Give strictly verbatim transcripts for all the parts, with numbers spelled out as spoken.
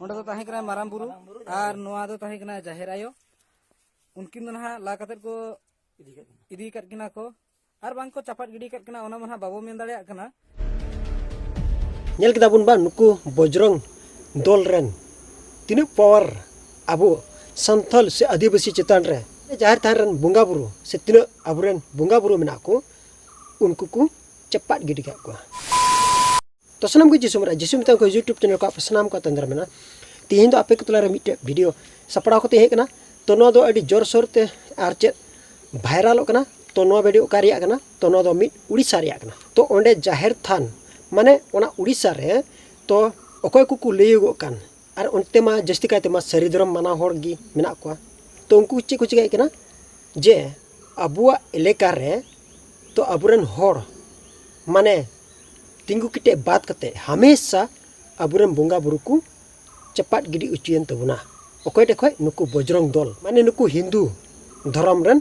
ᱚᱸᱰᱮ ᱫᱚ ᱛᱟᱦᱮᱸ ᱠᱟᱱᱟ ᱢᱟᱨᱟᱝ ᱵᱩᱨᱩ ᱟᱨ ᱱᱚᱣᱟ ᱫᱚ ᱛᱟᱦᱮᱸ ᱠᱟᱱᱟ ᱡᱟᱦᱮᱨ ᱟᱭᱳ᱾ ᱩᱱᱠᱤᱱ ᱫᱚ ᱱᱟᱦᱟᱜ ᱞᱟ ᱠᱟᱛᱮᱫ ᱠᱚ ᱤᱫᱤ ᱠᱟᱜ ᱠᱤᱱᱟ ᱠᱚ, ᱟᱨ ᱵᱟᱝ ᱠᱚ ᱪᱟᱯᱟᱫ ᱜᱤᱰᱤ ᱠᱟᱜ ᱠᱤᱱᱟ, ᱚᱱᱟ ᱢᱟ ᱱᱟᱦᱟᱜ ᱵᱟᱵᱚ ᱢᱮᱱ ᱫᱟᱲᱮᱭᱟᱜ ᱠᱟᱱᱟ᱾ ᱧᱮᱞ ᱠᱮᱫᱟ ᱵᱚᱱ ᱵᱟᱝ, ᱱᱩᱠᱩ ᱵᱚᱡᱽᱨᱚᱝ ᱫᱚᱞ ᱨᱮᱱ ᱛᱤᱱᱟᱹᱜ ᱯᱟᱣᱟᱨ ᱟᱵᱚ ᱥᱟᱱᱛᱟᱞ ᱥᱮ ᱟᱹᱫᱤᱵᱟᱹᱥᱤ ᱪᱮᱛᱟᱱ ᱨᱮ, ᱡᱟᱦᱮᱨ ᱛᱷᱟᱱ ᱨᱮᱱ ᱵᱚᱸᱜᱟ ᱵᱩᱨᱩ ᱥᱮ ᱛᱤᱱᱟᱹᱜ ᱟᱵᱚᱨᱮᱱ ᱵᱚᱸᱜᱟ ᱵᱩᱨᱩ ᱢᱮᱱᱟᱜ ᱠᱚ, ᱩᱱᱠᱩ ᱠᱚ ᱪᱟᱯᱟᱫ ᱜᱤᱰᱤ ᱠᱟᱜ ᱠᱚᱣᱟ᱾ ᱛᱚ ᱥᱟᱱᱟᱢ ᱠᱚ ᱡᱤᱥᱩ ᱢᱟᱨᱟᱜ, ᱡᱤᱥᱩ ᱢᱮᱛᱟᱢ ᱠᱚ YouTube ᱪᱮᱱᱮᱞ ᱠᱚ ᱟᱯᱮ ᱥᱟᱱᱟᱢ ᱠᱚ ᱟᱛᱮ ᱟᱸᱡᱚᱢ ᱢᱮᱱᱟᱜᱼᱟ᱾ ᱛᱮᱦᱮᱧ ᱫᱚ ᱟᱯᱮ ᱠᱚ ᱛᱟᱞᱟᱨᱮ ᱢᱤᱫᱴᱮᱡ ᱵᱷᱤᱰᱤᱭᱳ ᱥᱟᱯᱲᱟᱣ ᱠᱟᱛᱮ ᱦᱮᱡ ᱠᱟᱱᱟ᱾ ᱛᱚ ᱱᱚᱣᱟ ᱫᱚ ᱟᱹᱰᱤ ᱡᱳᱨᱥᱳᱨ ᱛᱮ ᱟᱨ ᱪᱮᱫ ᱵᱷᱟᱭᱨᱟᱞᱚᱜ ᱠᱟᱱᱟ᱾ ᱛᱚ ᱱᱚᱣᱟ ᱵᱷᱤᱰᱤᱭᱳ ᱚᱠᱟ ᱨᱮᱭᱟᱜ ᱠᱟᱱᱟ? ᱛᱚ ᱱᱚᱣᱟ ᱫᱚ ᱢᱤᱫ ᱩᱲᱤᱥᱥᱟ ᱨᱮᱭᱟᱜ ᱠᱟᱱᱟ᱾ ᱛᱚ ᱚᱸᱰᱮ ᱡᱟᱦᱮᱨ ᱛᱷᱟᱱ, ᱢᱟᱱᱮ ᱚᱱᱟ ᱩᱲᱤᱥᱥᱟ ᱨᱮ, ᱛᱚ ᱚᱠᱚᱭ ᱠᱚᱠᱚ ᱞᱟᱹᱭᱚᱜᱚᱜ ᱠᱟᱱ, ᱟᱨ ᱚᱱᱛᱮ ᱢᱟ ᱡᱟᱹᱥᱛᱤ ᱠᱟᱭᱛᱮ ᱢᱟ ᱥᱟᱹᱨᱤ ᱫᱷᱚᱨᱚᱢ ᱢᱟᱱᱟᱣ ᱦᱚᱲ ᱜᱮ ᱢᱮᱱᱟᱜ ᱠᱚᱣᱟ᱾ ᱛᱚ ᱩᱱᱠᱩ ᱪᱮᱫ ᱠᱚ ᱪᱤᱠᱟᱹᱭᱮᱫ ᱠᱟᱱᱟ? ᱡᱮ ᱟᱵᱚᱣᱟᱜ ᱮᱞᱟᱠᱟ ᱨᱮ ᱛᱚ ᱟᱵᱚᱨᱮᱱ ᱦᱚᱲ ᱢᱟᱱᱮ ᱛᱤᱸᱜᱩ ᱠᱮᱴᱮᱡ ᱵᱟᱫ ᱠᱟᱛᱮ ᱦᱟᱢᱮᱥᱟ ᱟᱵᱚᱨᱮᱱ ᱵᱚᱸᱜᱟ ᱵᱩᱨᱩ ᱠᱚ ᱪᱟᱯᱟᱫ ᱜᱤᱰᱤ ᱚᱪᱚᱭᱮᱱ ᱛᱟᱵᱚᱱᱟ᱾ ᱚᱠᱚᱭ ᱴᱷᱮᱡ ᱠᱷᱚᱡ? ᱱᱩᱠᱩ ᱵᱚᱡᱽᱨᱚᱝ ᱫᱚᱞ, ᱢᱟᱱᱮ ᱱᱩᱠᱩ ᱦᱤᱱᱫᱩ ᱫᱷᱚᱨᱚᱢ ᱨᱮᱱ,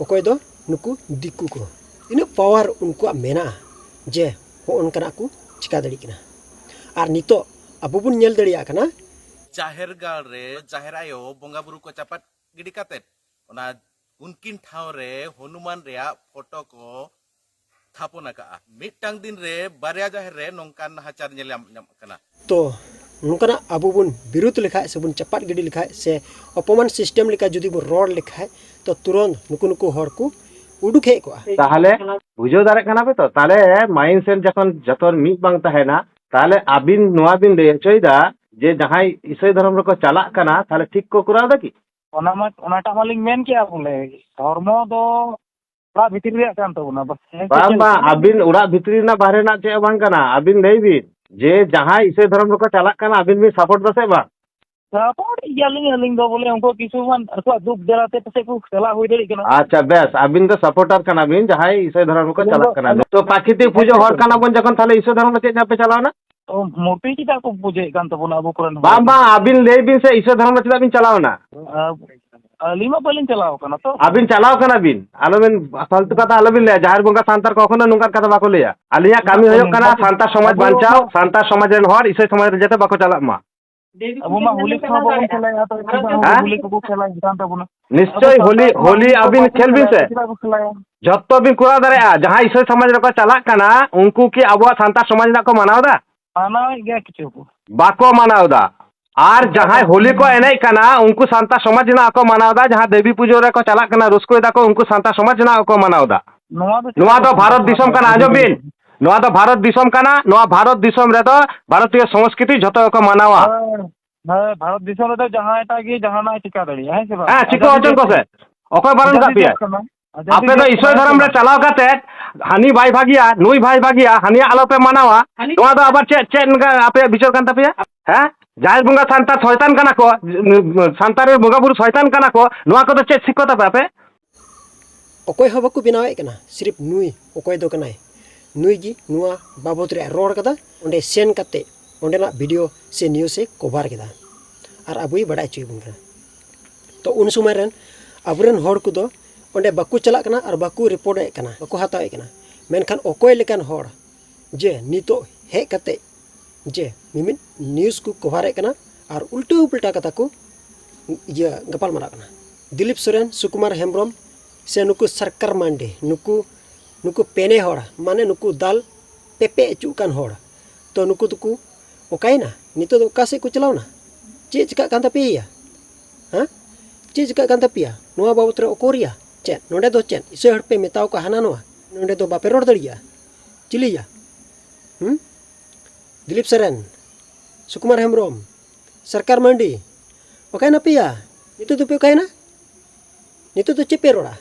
ᱚᱠᱚᱭ ᱫᱚ ᱱᱩᱠᱩ ᱫᱤᱠᱩ ᱠᱚ᱾ ᱛᱤᱱᱟᱹᱜ ᱯᱟᱣᱟᱨ ᱩᱱᱠᱩᱣᱟᱜ ᱢᱮᱱᱟᱜᱼᱟ ᱡᱮ ᱦᱚᱸᱜᱼᱚ ᱱᱚᱝᱠᱟᱱᱟᱜ ᱠᱚ ᱪᱤᱠᱟ ᱫᱟᱲᱮᱭᱟᱜ ᱠᱟᱱᱟ᱾ ᱟᱨ ᱱᱤᱛᱚᱜ ᱟᱵᱚ ᱵᱚᱱ ᱧᱮᱞ ᱫᱟᱲᱮᱭᱟᱜ ᱠᱟᱱᱟ, ᱡᱟᱦᱮᱨ ᱜᱟᱲ ᱨᱮ ᱡᱟᱦᱮᱨ ᱟᱭᱳ ᱵᱚᱸᱜᱟ ᱵᱩᱨᱩ ᱠᱚ ᱪᱟᱯᱟᱫ ᱜᱤᱰᱤ ᱠᱟᱛᱮᱫ, ᱚᱱᱟ ᱩᱱᱠᱤᱱ ᱴᱷᱟᱶ ᱨᱮ ᱦᱚᱱᱩᱢᱟᱱ ᱨᱮᱭᱟᱜ ᱯᱷᱳᱴᱳ ᱠᱚ ᱛᱷᱟᱯᱚᱱ ᱟᱠᱟᱫᱼᱟ᱾ ᱢᱤᱫᱴᱟᱝ ᱫᱤᱱ ᱨᱮ ᱵᱟᱨᱭᱟ ᱡᱟᱦᱮᱨ ᱨᱮ ᱱᱚᱝᱠᱟᱱ ᱱᱟᱦᱟᱪᱟᱨ ᱧᱮᱞ ᱧᱟᱢ, ᱧᱟᱢᱚᱜ ᱠᱟᱱᱟ᱾ ᱛᱚ ᱱᱚᱝᱠᱟᱱᱟᱜ ᱟᱵᱚ ᱵᱚᱱ ᱵᱤᱨᱩᱫ ᱞᱮᱠᱷᱟᱡ ᱥᱮ ᱵᱚᱱ ᱪᱟᱯᱟᱫ ᱜᱤᱰᱤ ᱞᱮᱠᱷᱟᱡ ᱥᱮ ᱚᱯᱚᱢᱟᱱ ᱥᱤᱥᱴᱮᱢ ᱞᱮᱠᱟ ᱡᱩᱫᱤ ᱵᱚᱱ ᱨᱚᱲ ᱞᱮᱠᱷᱟᱡ, ᱛᱚ ᱛᱩᱨᱚᱱᱛ ᱱᱩᱠᱩ ᱱᱩᱠᱩ ᱦᱚᱲ ᱠᱚ ᱩᱰᱩᱠ ᱦᱮᱡ ᱠᱚᱜᱼᱟ᱾ ᱛᱟᱦᱚᱞᱮ ᱵᱩᱡᱷᱟᱹᱣ ᱫᱟᱲᱮᱭᱟᱜ ᱠᱟᱱᱟ ᱯᱮ ᱛᱚ? ᱛᱟᱦᱚᱞᱮ ᱢᱟᱭᱤᱱᱰ ᱥᱮᱴ ᱡᱚᱠᱷᱚᱱ ᱡᱚᱛᱚ ᱢᱤᱫ ᱵᱟᱝ ᱛᱟᱦᱮᱱᱟ, ᱛᱟᱦᱚᱞᱮ ᱟᱹᱵᱤᱱ ᱱᱚᱣᱟ ᱵᱤᱱ ᱞᱟᱹᱭ ᱦᱚᱪᱚᱭᱮᱫᱟ ᱡᱮ ᱡᱟᱦᱟᱸᱭ ᱤᱥᱟᱹᱭ ᱫᱷᱚᱨᱚᱢ ᱨᱮᱠᱚ ᱪᱟᱞᱟᱜ ᱠᱟᱱᱟ, ᱛᱟᱦᱚᱞᱮ ᱴᱷᱤᱠ ᱠᱚ ᱠᱚᱨᱟᱣ ᱮᱫᱟ ᱠᱤ? ᱚᱱᱟ ᱢᱟ, ᱚᱱᱟᱴᱟᱜ ᱢᱟᱞᱤᱧ ᱢᱮᱱ ᱠᱮᱜᱼᱟ ᱵᱚᱞᱮ, ᱫᱷᱚᱨᱢᱚ ᱫᱚ ᱚᱲᱟᱜ ᱵᱷᱤᱛᱤᱨ ᱨᱮᱭᱟᱜ ᱠᱟᱱ ᱛᱟᱵᱚᱱᱟ᱾ ᱵᱟᱥ, ᱦᱮᱸ, ᱵᱟᱝ, ᱪᱮᱫ ᱵᱟᱝ, ᱞᱮᱠᱟ? ᱟᱹᱵᱤᱱ ᱚᱲᱟᱜ ᱵᱷᱤᱛᱨᱤ ᱨᱮᱱᱟᱜ ᱵᱟᱦᱨᱮ ᱨᱮᱱᱟᱜ ᱪᱮᱫ ᱦᱚᱸ ᱵᱟᱝ ᱠᱟᱱᱟ᱾ ᱟᱹᱵᱤᱱ ᱞᱟᱹᱭ ᱵᱤᱱ ᱡᱮ ᱡᱟᱦᱟᱸᱭ ᱤᱥᱟᱹᱭ ᱫᱷᱚᱨᱚᱢ ᱨᱮᱠᱚ ᱪᱟᱞᱟᱜ ᱠᱟᱱᱟ, ᱟᱹᱵᱤᱱ ᱵᱤᱱ ᱥᱟᱯᱳᱨᱴ ᱫᱟ ᱥᱮ ᱵᱟᱝ? ᱥᱟᱯᱳᱨᱴ ᱜᱮᱭᱟᱞᱤᱧ ᱟᱹᱞᱤᱧ ᱫᱚ, ᱵᱚᱞᱮ ᱩᱱᱠᱩ ᱠᱤᱪᱷᱩ ᱜᱟᱱ ᱟᱠᱚᱣᱟᱜ ᱫᱩᱠ ᱡᱟᱞᱟᱛᱮ ᱯᱟᱥᱮᱡ ᱠᱚ ᱪᱟᱞᱟᱣ ᱦᱩᱭ ᱫᱟᱲᱮᱭᱟᱜ ᱠᱟᱱᱟ᱾ ᱟᱪᱪᱷᱟ, ᱵᱮᱥ, ᱟᱹᱵᱤᱱ ᱫᱚ ᱥᱟᱯᱳᱨᱴᱟᱨ ᱠᱟᱱᱟ ᱵᱤᱱ, ᱡᱟᱦᱟᱸᱭ ᱤᱥᱟᱹᱭ ᱫᱷᱚᱨᱚᱢ ᱨᱮᱠᱚ ᱟᱹᱞᱤᱧ ᱪᱟᱞᱟᱜ ᱫᱚ ᱠᱟᱱᱟ᱾ ᱛᱚ ᱯᱨᱟᱠᱨᱤᱛᱤᱠ ᱯᱩᱡᱟᱹ ᱦᱚᱲ ᱠᱟᱱᱟ ᱵᱚᱱ ᱡᱚᱠᱷᱚᱱ, ᱛᱟᱦᱞᱮ ᱤᱥᱟᱹᱭ ᱫᱷᱚᱨᱚᱢ ᱨᱮ ᱪᱮᱫ ᱧᱮᱞ ᱯᱮ ᱪᱟᱞᱟᱣᱱᱟ? ᱚ, ᱢᱩᱨᱛᱤ ᱪᱮᱫᱟᱜ ᱠᱚ ᱯᱩᱡᱟᱹᱭᱮᱫ ᱠᱟᱱ ᱛᱟᱵᱚᱱᱟ ᱟᱵᱚ ᱠᱚᱨᱮᱱ ᱦᱚᱲ? ᱵᱟᱝ, ᱵᱟᱝ, ᱟᱹᱵᱤᱱ ᱞᱟᱹᱭ ᱵᱤᱱ ᱥᱮ, ᱤᱥᱟᱹᱭ ᱫᱷᱚᱨᱚᱢ ᱨᱮ ᱪᱮᱫᱟᱜ ᱵᱤᱱ ᱪᱟᱞᱟᱣᱱᱟ? ᱟᱨ ᱟᱹᱞᱤᱧ ᱢᱟ ᱵᱟᱹᱞᱤᱧ ᱪᱟᱞᱟᱣ ᱠᱟᱱᱟ ᱛᱚ᱾ ᱟᱹᱵᱤᱱ ᱪᱟᱞᱟᱣ ᱠᱟᱱᱟ ᱵᱤᱱ, ᱟᱞᱚᱵᱤᱱ ᱯᱷᱟᱞᱛᱩ ᱠᱟᱛᱷᱟ ᱟᱞᱚᱵᱤᱱ ᱞᱟᱹᱭᱟ᱾ ᱡᱟᱦᱮᱨ ᱵᱚᱸᱜᱟ ᱥᱟᱱᱛᱟᱲ ᱠᱚ ᱠᱚᱠᱷᱚᱱᱳ ᱱᱚᱝᱠᱟᱱ ᱠᱟᱛᱷᱟ ᱵᱟᱠᱚ ᱞᱟᱹᱭᱟ᱾ ᱟᱹᱞᱤᱧᱟᱜ ᱠᱟᱹᱢᱤ ᱦᱩᱭᱩᱜ ᱠᱟᱱᱟ ᱟᱵᱚ, ᱥᱟᱱᱛᱟᱲ ᱥᱚᱢᱟᱡᱽ ᱟᱵᱚ ᱵᱟᱧᱪᱟᱣ, ᱥᱟᱱᱛᱟᱲ ᱥᱚᱢᱟᱡᱽ ᱨᱮᱱ ᱦᱚᱲ ᱤᱥᱟᱹᱭ ᱥᱚᱢᱟᱡᱽ ᱨᱮ ᱡᱟᱛᱮ ᱵᱟᱠᱚ ᱪᱟᱞᱟᱜ ᱢᱟ᱾ ᱟᱵᱚ ᱢᱟ ᱦᱳᱞᱤ ᱠᱚᱦᱚᱸ ᱵᱟᱵᱚᱱ ᱠᱷᱮᱞᱟᱭᱟ, ᱛᱚ ᱪᱮᱫᱟᱜ ᱦᱮᱸ? ᱦᱳᱞᱤ ᱠᱚᱠᱚ ᱠᱷᱮᱞᱟᱭ ᱠᱟᱱ ᱛᱟᱵᱚᱱᱟ? ᱱᱤᱥᱪᱚᱭ ᱟᱵᱚ ᱦᱳᱞᱤ, ᱥᱟᱱᱛᱟᱲ ᱢᱟ ᱦᱳᱞᱤ ᱦᱳᱞᱤ ᱟᱹᱵᱤᱱ ᱵᱟᱵᱚᱱ ᱠᱷᱮᱞ ᱵᱤᱱ ᱠᱷᱮᱞᱟᱭᱟ, ᱥᱮ᱾ ᱪᱮᱫᱟᱜ ᱵᱚ ᱠᱷᱮᱞᱟᱭᱟ? ᱡᱚᱛᱚ ᱵᱤᱱ ᱠᱚᱨᱟᱣ ᱫᱟᱲᱮᱭᱟᱜᱼᱟ᱾ ᱡᱟᱦᱟᱸᱭ ᱤᱥᱟᱹᱭ ᱥᱚᱢᱟᱡᱽ ᱨᱮᱠᱚ ᱪᱟᱞᱟᱜ ᱠᱟᱱᱟ, ᱩᱱᱠᱩ ᱠᱤ ᱟᱵᱚᱣᱟᱜ ᱥᱟᱱᱛᱟᱲ ᱥᱚᱢᱟᱡᱽ ᱨᱮᱱᱟᱜ ᱠᱚ ᱢᱟᱱᱟᱣ ᱮᱫᱟ? ᱢᱟᱱᱟᱣᱮᱫ ᱜᱮᱭᱟ ᱠᱤᱪᱷᱩ ᱠᱚ᱾ ᱵᱟᱠᱚ ᱢᱟᱱᱟᱣ ᱮᱫᱟ᱾ ᱟᱨ ᱡᱟᱦᱟᱸᱭ ᱦᱳᱞᱤ ᱠᱚ ᱮᱱᱮᱡ ᱠᱟᱱᱟ, ᱩᱱᱠᱩ ᱥᱟᱱᱛᱟᱲ ᱥᱚᱢᱟᱡᱽ ᱨᱮᱱᱟᱜ ᱠᱚ ᱢᱟᱱᱟᱣ ᱮᱫᱟ, ᱡᱟᱦᱟᱸ ᱫᱮᱵᱤ ᱯᱩᱡᱟᱹ ᱨᱮᱠᱚ ᱪᱟᱞᱟᱜ ᱠᱟᱱᱟ, ᱨᱟᱹᱥᱠᱟᱹᱭ ᱫᱟᱠᱚ, ᱩᱱᱠᱩ ᱥᱟᱱᱛᱟᱲ ᱥᱚᱢᱟᱡᱽ ᱨᱮᱱᱟᱜ ᱠᱚ ᱢᱟᱱᱟᱣ ᱮᱫᱟ᱾ ᱱᱚᱣᱟ ᱫᱚ ᱱᱚᱣᱟ ᱪᱮᱫᱟᱜ ᱫᱚ ᱵᱚ ᱵᱷᱟᱨᱚᱛ ᱥᱟᱱᱛᱟᱲ ᱫᱤᱥᱚᱢ ᱠᱟᱱᱟ, ᱥᱚᱢᱟᱡᱽ ᱟᱸᱡᱚᱢ ᱨᱮ? ᱵᱤᱱ᱾ ᱱᱚᱣᱟ ᱫᱚ ᱵᱷᱟᱨᱚᱛ ᱫᱤᱥᱚᱢ ᱠᱟᱱᱟ᱾ ᱱᱚᱣᱟ ᱵᱷᱟᱨᱚᱛ ᱫᱤᱥᱚᱢ ᱨᱮᱫᱚ ᱵᱷᱟᱨᱚᱛᱤᱭᱚ ᱥᱚᱝᱥᱠᱨᱤᱛᱤ ᱡᱷᱚᱛᱚ ᱜᱮᱠᱚ ᱢᱟᱱᱟᱣᱟ᱾ ᱦᱮᱸ, ᱦᱮᱸ, ᱵᱷᱟᱨᱚᱛ ᱫᱤᱥᱚᱢ ᱨᱮᱫᱚ ᱡᱟᱦᱟᱸᱭᱴᱟᱜ ᱜᱮ ᱡᱟᱦᱟᱱᱟᱜ ᱮ ᱪᱤᱠᱟ ᱫᱟᱲᱮᱭᱟᱜᱼᱟ, ᱦᱮᱸ ᱥᱮ ᱵᱟᱝ? ᱦᱮᱸ, ᱪᱤᱠᱟᱹ ᱟᱡᱟᱫᱤ ᱦᱚᱪᱚᱱ ᱫᱮᱥ ᱠᱚ ᱥᱮ᱾ ᱠᱟᱱᱟ᱾ ᱚᱠᱚᱭ ᱵᱟᱨᱚᱱ ᱟᱡᱟᱫᱤ ᱠᱟᱜ ᱯᱮᱭᱟ? ᱫᱮᱥ ᱠᱟᱱᱟ, ᱦᱮᱸ ᱥᱮ ᱵᱟᱝ? ᱟᱯᱮ ᱫᱚ ᱤᱥᱚᱭ ᱫᱷᱚᱨᱚᱢ ᱨᱮ ᱪᱟᱞᱟᱣ ᱠᱟᱛᱮ ᱦᱟᱹᱱᱤ ᱵᱟᱭ ᱵᱷᱟᱹᱜᱤᱭᱟ, ᱱᱩᱭ ᱵᱟᱭ ᱵᱷᱟᱹᱜᱤᱭᱟ, ᱦᱟᱹᱱᱤᱭᱟᱜ ᱟᱞᱚᱯᱮ ᱢᱟᱱᱟᱣᱟ᱾ ᱱᱚᱣᱟ ᱫᱚ ᱟᱵᱟᱨ ᱪᱮᱫ, ᱪᱮᱫ ᱱᱚᱝᱠᱟ ᱟᱯᱮᱭᱟᱜ ᱵᱤᱪᱟᱹᱨ ᱠᱟᱱ ᱛᱟᱯᱮᱭᱟ? ᱦᱮᱸ? ᱡᱟᱦᱮᱨ ᱵᱚᱸᱜᱟ ᱥᱟᱱᱛᱟᱲ ᱥᱚᱭᱛᱟᱱ ᱠᱟᱱᱟ ᱠᱚ, ᱥᱟᱱᱛᱟᱲ ᱨᱮᱱ ᱵᱚᱸᱜᱟ ᱵᱩᱨᱩ ᱥᱚᱭᱛᱟᱱ ᱠᱟᱱᱟ ᱠᱚ, ᱱᱚᱣᱟ ᱠᱚᱫᱚ ᱪᱮᱫ ᱥᱤᱠᱷᱚᱛ ᱟᱯᱮ ᱟᱯᱮ? ᱚᱠᱚᱭ ᱦᱚᱸ ᱵᱟᱠᱚ ᱵᱮᱱᱟᱣᱮᱫ ᱠᱟᱱᱟ, ᱥᱤᱨᱤᱯ ᱱᱩᱭ ᱚᱠᱚᱭ ᱫᱚ ᱠᱟᱱᱟᱭ, ᱱᱩᱭ ᱜᱮ ᱱᱚᱣᱟ ᱵᱟᱵᱚᱫ ᱨᱮ ᱨᱚᱲ ᱠᱟᱫᱟ᱾ ᱚᱸᱰᱮ ᱥᱮᱱ ᱠᱟᱛᱮ ᱚᱸᱰᱮᱱᱟᱜ ᱵᱷᱤᱰᱤᱭᱳ ᱥᱮ ᱱᱤᱭᱩᱡᱽ ᱮ ᱠᱚᱵᱷᱟᱨ ᱠᱮᱫᱟ ᱟᱨ ᱟᱵᱚᱭ ᱵᱟᱰᱟᱭ ᱦᱚᱪᱚᱭᱮᱫ ᱵᱚᱱ ᱠᱟᱱᱟ᱾ ᱛᱚ ᱩᱱ ᱥᱚᱢᱚᱭ ᱨᱮᱱ ᱟᱵᱚᱨᱮᱱ ᱦᱚᱲ ᱠᱚᱫᱚ ᱚᱸᱰᱮ ᱵᱟᱠᱚ ᱪᱟᱞᱟᱜ ᱠᱟᱱᱟ ᱟᱨ ᱵᱟᱠᱚ ᱨᱤᱯᱳᱨᱴ ᱮᱫ ᱠᱟᱱᱟ, ᱵᱟᱠᱚ ᱦᱟᱛᱟᱣᱮᱫ ᱠᱟᱱᱟ᱾ ᱢᱮᱱᱠᱷᱟᱱ ᱚᱠᱚᱭ ᱞᱮᱠᱟᱱ ᱦᱚᱲ ᱡᱮ ᱱᱤᱛᱚᱜ ᱦᱮᱡ ᱠᱟᱛᱮ ᱡᱮ ᱢᱤᱢᱤᱫ ᱱᱤᱭᱩᱡᱽ ᱠᱚ ᱠᱚᱵᱷᱟᱨᱮᱫ ᱠᱟᱱᱟ ᱟᱨ ᱩᱞᱴᱟᱹ ᱯᱩᱞᱴᱟ ᱠᱟᱛᱷᱟ ᱠᱚ ᱤᱭᱟᱹ ᱜᱟᱯᱟᱞ ᱢᱟᱨᱟᱜ ᱠᱟᱱᱟ᱾ ᱫᱤᱞᱤᱯ ᱥᱚᱨᱮᱱ, ᱥᱩᱠᱩᱢᱟᱨ ᱦᱮᱢᱵᱨᱚᱢ ᱥᱮ ᱱᱩᱠᱩ ᱥᱚᱨᱠᱟᱨ ᱢᱟᱱᱰᱤ, ᱱᱩᱠᱩ, ᱱᱩᱠᱩ ᱯᱮᱱᱮ ᱦᱚᱲ, ᱢᱟᱱᱮ ᱱᱩᱠᱩ ᱫᱟᱞ ᱯᱮᱯᱮ ᱚᱪᱚᱜ ᱠᱟᱱ ᱦᱚᱲ, ᱛᱚ ᱱᱩᱠᱩ ᱫᱚᱠᱚ ᱚᱠᱟᱭᱮᱱᱟ? ᱱᱤᱛᱚᱜ ᱫᱚ ᱚᱠᱟ ᱥᱮᱫ ᱠᱚ ᱪᱟᱞᱟᱣᱱᱟ? ᱪᱮᱫ ᱪᱤᱠᱟᱹᱜ ᱠᱟᱱ ᱛᱟᱯᱮᱭᱟ? ᱦᱮᱸ? ᱪᱮᱫ ᱪᱤᱠᱟᱹᱜ ᱠᱟᱱ ᱛᱟᱯᱮᱭᱟ? ᱱᱚᱣᱟ ᱵᱟᱵᱚᱛ ᱨᱮ ᱚᱠᱚᱨᱤᱭᱟ? ᱪᱮᱫ ᱱᱚᱰᱮ ᱫᱚ ᱪᱮᱫ ᱤᱥᱟᱹᱭ ᱦᱚᱲ ᱯᱮ ᱢᱮᱛᱟᱣ ᱠᱚᱣᱟ ᱦᱟᱱᱟ ᱱᱚᱣᱟ? ᱱᱚᱰᱮ ᱫᱚ ᱵᱟᱯᱮ ᱨᱚᱲ ᱫᱟᱲᱮᱭᱟᱜᱼᱟ? ᱪᱤᱞᱤᱭᱟ? ᱦᱩᱸ? ᱫᱤᱞᱤᱯ ᱥᱚᱨᱮᱱ, ᱥᱩᱠᱩᱢᱟᱨ ᱦᱮᱢᱵᱨᱚᱢ, ᱥᱚᱨᱠᱟᱨ ᱢᱟᱱᱰᱤ, ᱚᱠᱟᱭᱮᱱᱟ ᱯᱮᱭᱟ? ᱱᱤᱛᱚᱜ ᱫᱚᱯᱮ ᱚᱠᱟᱭᱮᱱᱟ? ᱱᱤᱛᱚᱜ ᱫᱚ ᱪᱮᱫ ᱯᱮ ᱨᱚᱲᱟ?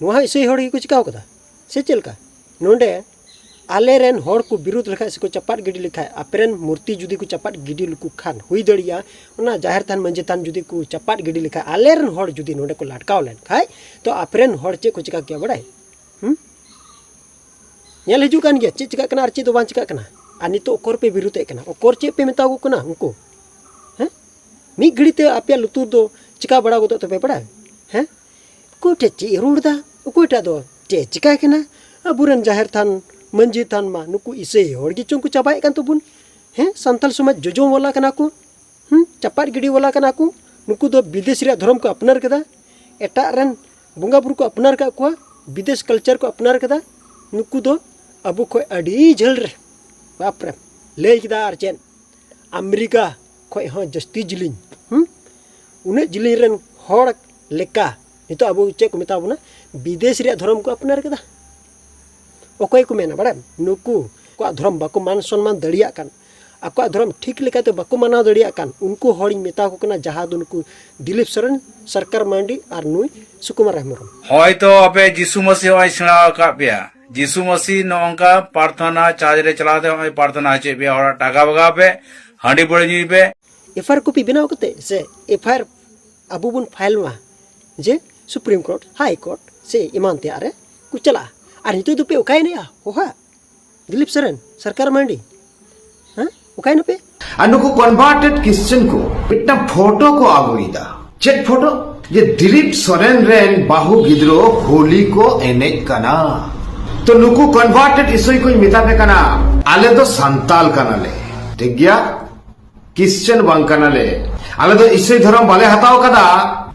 ᱱᱚᱣᱟ ᱦᱚᱸ ᱤᱥᱟᱹᱭ ᱦᱚᱲ ᱜᱮᱠᱚ ᱪᱤᱠᱟᱹᱣ ᱠᱟᱫᱟ ᱥᱮ ᱪᱮᱫ ᱞᱮᱠᱟ? ᱱᱚᱰᱮ ᱟᱞᱮᱨᱮᱱ ᱦᱚᱲ ᱠᱚ ᱵᱤᱨᱩᱫᱷ ᱞᱮᱠᱷᱟᱡ ᱥᱮᱠᱚ ᱪᱟᱯᱟᱫ ᱜᱤᱰᱤ ᱞᱮᱠᱷᱟᱡ, ᱟᱯᱮᱨᱮᱱ ᱢᱩᱨᱛᱤ ᱡᱩᱫᱤ ᱠᱚ ᱪᱟᱯᱟᱫ ᱜᱤᱰᱤ ᱞᱮᱠᱚ ᱠᱷᱟᱱ, ᱦᱩᱭ ᱫᱟᱲᱮᱭᱟᱜᱼᱟ ᱚᱱᱟ ᱡᱟᱦᱮᱨ ᱛᱷᱟᱱ ᱢᱟᱹᱡᱷᱤ ᱛᱷᱟᱱ ᱡᱩᱫᱤ ᱠᱚ ᱪᱟᱯᱟᱫ ᱜᱤᱰᱤ ᱞᱮᱠᱷᱟᱡ, ᱟᱞᱮᱨᱮᱱ ᱦᱚᱲ ᱡᱩᱫᱤ ᱱᱚᱰᱮ ᱠᱚ ᱞᱟᱴᱠᱟᱣ ᱞᱮᱱ ᱠᱷᱟᱡ, ᱛᱚ ᱟᱯᱮᱨᱮᱱ ᱦᱚᱲ ᱪᱮᱫ ᱠᱚ ᱪᱤᱠᱟ ᱠᱮᱭᱟ ᱵᱟᱲᱟᱭ? ᱦᱩᱸ? ᱧᱮᱞ ᱦᱤᱡᱩᱜ ᱠᱟᱱ ᱜᱮᱭᱟ ᱪᱮᱫ ᱪᱤᱠᱟᱹᱜ ᱠᱟᱱᱟ ᱟᱨ ᱪᱮᱫ ᱫᱚ ᱵᱟᱝ ᱪᱤᱠᱟᱹᱜ ᱠᱟᱱᱟ᱾ ᱟᱨ ᱱᱤᱛᱚᱜ ᱚᱠᱚᱨ ᱯᱮ ᱵᱤᱨᱩᱫᱷ ᱮᱫ ᱠᱟᱱᱟ, ᱚᱠᱚᱨ ᱪᱮᱫ ᱯᱮ ᱢᱮᱛᱟ ᱠᱚ ᱠᱟᱱᱟ ᱩᱱᱠᱩ? ᱦᱮᱸ? ᱢᱤᱫ ᱜᱷᱟᱹᱲᱤ ᱛᱮ ᱟᱯᱮᱭᱟᱜ ᱞᱩᱛᱩᱨ ᱫᱚ ᱪᱤᱠᱟ ᱵᱟᱲᱟ ᱜᱚᱫᱚᱜ ᱛᱟᱯᱮ ᱵᱟᱲᱟᱭ? ᱦᱮᱸ? ᱚᱠᱚᱭ ᱴᱷᱮᱡ ᱪᱮᱫ ᱮ ᱨᱚᱲ ᱮᱫᱟ? ᱚᱠᱚᱭᱴᱟᱜ ᱫᱚ ᱪᱮᱫ ᱮ ᱪᱤᱠᱟᱹᱭ ᱠᱟᱱᱟ? ᱟᱵᱚᱨᱮᱱ ᱡᱟᱦᱮᱨ ᱛᱷᱟᱱ, ᱢᱟᱹᱡᱷᱤ ᱛᱷᱟᱱ ᱢᱟ ᱱᱩᱠᱩ ᱤᱥᱟᱹᱭ ᱦᱚᱲ ᱜᱮ ᱪᱚᱝ ᱠᱚ ᱪᱟᱵᱟᱭᱮᱫ ᱠᱟᱱ ᱛᱟᱵᱚᱱ᱾ ᱦᱮᱸ, ᱥᱟᱱᱛᱟᱞ ᱥᱚᱢᱟᱡᱽ ᱡᱚᱡᱚᱢ ᱵᱟᱞᱟ ᱠᱟᱱᱟ ᱠᱚ᱾ ᱦᱮᱸ, ᱪᱟᱯᱟᱫ ᱜᱤᱰᱤ ᱵᱟᱞᱟ ᱠᱟᱱᱟ ᱠᱚ᱾ ᱱᱩᱠᱩ ᱫᱚ ᱵᱤᱫᱮᱥ ᱨᱮᱭᱟᱜ ᱫᱷᱚᱨᱚᱢ ᱠᱚ ᱟᱯᱱᱟᱨ ᱠᱮᱫᱟ, ᱮᱴᱟᱜ ᱨᱮᱱ ᱵᱚᱸᱜᱟ ᱵᱩᱨᱩ ᱠᱚ ᱟᱯᱱᱟᱨ ᱠᱟᱜ ᱠᱚᱣᱟ, ᱵᱤᱫᱮᱥ culture ᱠᱚ ᱟᱯᱱᱟᱨ ᱠᱮᱫᱟ᱾ ᱱᱩᱠᱩ ᱫᱚ ᱟᱵᱚ ᱠᱷᱚᱡ ᱟᱹᱰᱤ ᱡᱷᱟᱹᱞ ᱨᱮ, ᱵᱟᱯ ᱨᱮ, ᱞᱟᱹᱭ ᱠᱮᱫᱟ ᱟᱨ ᱪᱮᱫ? ᱟᱢᱮᱨᱤᱠᱟ ᱠᱷᱚᱡ ᱦᱚᱸ ᱡᱟᱹᱥᱛᱤ ᱡᱤᱞᱤᱧ᱾ ᱦᱩᱸ? ᱩᱱᱟᱹᱜ ᱡᱤᱞᱤᱧ ᱨᱮᱱ ᱦᱚᱲ ᱞᱮᱠᱟ ᱱᱤᱛᱚᱜ ᱟᱵᱚ ᱪᱮᱫ ᱠᱚ ᱢᱮᱛᱟ ᱵᱚᱱᱟ? ᱵᱤᱫᱮᱥ ᱨᱮᱭᱟᱜ ᱫᱷᱚᱨᱚᱢ ᱠᱚ ᱟᱯᱱᱟᱨ ᱠᱮᱫᱟ᱾ ᱚᱠᱚᱭ ᱠᱚ ᱢᱮᱱᱟ ᱵᱟᱲᱟᱭᱟᱢ? ᱱᱩᱠᱩ ᱟᱠᱚᱣᱟᱜ ᱫᱷᱚᱨᱚᱢ ᱵᱟᱠᱚ ᱢᱟᱱ ᱥᱚᱱᱢᱟᱱ ᱫᱟᱲᱮᱭᱟᱜ ᱠᱟᱱ, ᱟᱠᱚᱣᱟᱜ ᱫᱷᱚᱨᱚᱢ ᱴᱷᱤᱠ ᱞᱮᱠᱟᱛᱮ ᱵᱟᱠᱚ ᱢᱟᱱᱟᱣ ᱫᱟᱲᱮᱭᱟᱜ ᱠᱟᱱ, ᱩᱱᱠᱩ ᱦᱚᱲᱤᱧ ᱢᱮᱛᱟ ᱠᱚ ᱠᱟᱱᱟ, ᱡᱟᱦᱟᱸ ᱫᱚ ᱱᱩᱠᱩ ᱫᱤᱞᱤᱯ ᱥᱚᱨᱮᱱ, ᱥᱚᱨᱠᱟᱨ ᱢᱟᱱᱰᱤ ᱟᱨ ᱱᱩᱭ ᱥᱩᱠᱩᱢᱟᱨ ᱦᱮᱢᱵᱨᱚᱢ᱾ ᱦᱚᱭᱛᱚ ᱟᱯᱮ ᱡᱤᱥᱩ ᱢᱟᱹᱥᱤ ᱦᱚᱸᱭ ᱥᱮᱬᱟ ᱟᱠᱟᱫ ᱯᱮᱭᱟ, ᱡᱤᱥᱩ ᱢᱟᱹᱥᱤ ᱱᱚᱜᱼᱚ ᱱᱚᱝᱠᱟ ᱯᱨᱟᱨᱛᱷᱚᱱᱟ, ᱪᱟᱨᱪ ᱨᱮ ᱪᱟᱞᱟᱣ ᱠᱟᱛᱮ ᱦᱚᱸᱜᱼᱚᱭ ᱯᱨᱟᱨᱛᱷᱚᱱᱟ ᱦᱚᱪᱚᱭᱮᱫ ᱯᱮᱭᱟ, ᱦᱚᱲᱟᱜ ᱴᱟᱠᱟ ᱵᱟᱜᱟᱣ ᱯᱮ, ᱦᱟᱺᱰᱤ ᱯᱟᱹᱣᱨᱟᱹ ᱧᱩᱭ ᱯᱮ᱾ ᱮᱯᱷ ᱟᱭ ᱟᱨ ᱠᱚᱯᱤ ᱵᱮᱱᱟᱣ ᱠᱟᱛᱮ ᱥᱮ ᱮᱯᱷ ᱟᱭ ᱟᱨ ᱟᱵᱚ ᱵᱚᱱ ᱯᱷᱟᱭᱤᱞ ᱢᱟ ᱡᱮ ᱥᱩᱯᱨᱤᱢ ᱠᱳᱨᱴ, ᱦᱟᱭ ᱠᱳᱨᱴ ᱥᱮ ᱮᱢᱟᱱ ᱛᱮᱭᱟᱜ ᱨᱮ ᱠᱚ ᱪᱟᱞᱟᱜᱼᱟ᱾ ᱟᱨ ᱱᱤᱛᱚᱜ ᱫᱚᱯᱮ ᱚᱠᱟᱭᱮᱱᱟ ᱦᱚᱦᱟ? ᱫᱤᱞᱤᱯ ᱥᱚᱨᱮᱱ, ᱥᱚᱨᱠᱟᱨ ᱢᱟᱱᱰᱤ, ᱦᱮᱸ, ᱚᱠᱟᱭᱮᱱᱟᱯᱮ? ᱟᱨ ᱱᱩᱠᱩ ᱠᱚᱱᱵᱷᱟᱨᱴᱮᱰ ᱠᱨᱤᱥᱪᱤᱭᱟᱱ ᱠᱚ ᱢᱤᱫᱴᱟᱝ ᱯᱷᱳᱴᱳ ᱠᱚ ᱟᱹᱜᱩᱭᱮᱫᱟ᱾ ᱪᱮᱫ ᱯᱷᱳᱴᱳ? ᱡᱮ ᱫᱤᱞᱤᱯ ᱥᱚᱨᱮᱱ ᱨᱮᱱ ᱵᱟᱹᱦᱩ ᱜᱤᱫᱽᱨᱟᱹ ᱦᱳᱞᱤ ᱠᱚ ᱮᱱᱮᱡ ᱠᱟᱱᱟ᱾ ᱛᱚ ᱱᱩᱠᱩ ᱠᱚᱱᱵᱷᱟᱨᱴᱮᱰ ᱤᱥᱟᱹᱭ ᱠᱚᱧ ᱢᱮᱛᱟ ᱯᱮ ᱠᱟᱱᱟ, ᱟᱞᱮ ᱫᱚ ᱥᱟᱱᱛᱟᱞ ᱠᱟᱱᱟᱞᱮ, ᱴᱷᱤᱠ ᱜᱮᱭᱟ? ᱠᱨᱤᱥᱪᱤᱭᱟᱱ ᱵᱟᱝ ᱠᱟᱱᱟᱞᱮ᱾ ᱟᱞᱮ ᱫᱚ ᱤᱥᱟᱹᱭ ᱫᱷᱚᱨᱚᱢ ᱵᱟᱞᱮ ᱦᱟᱛᱟᱣ ᱠᱟᱫᱟ᱾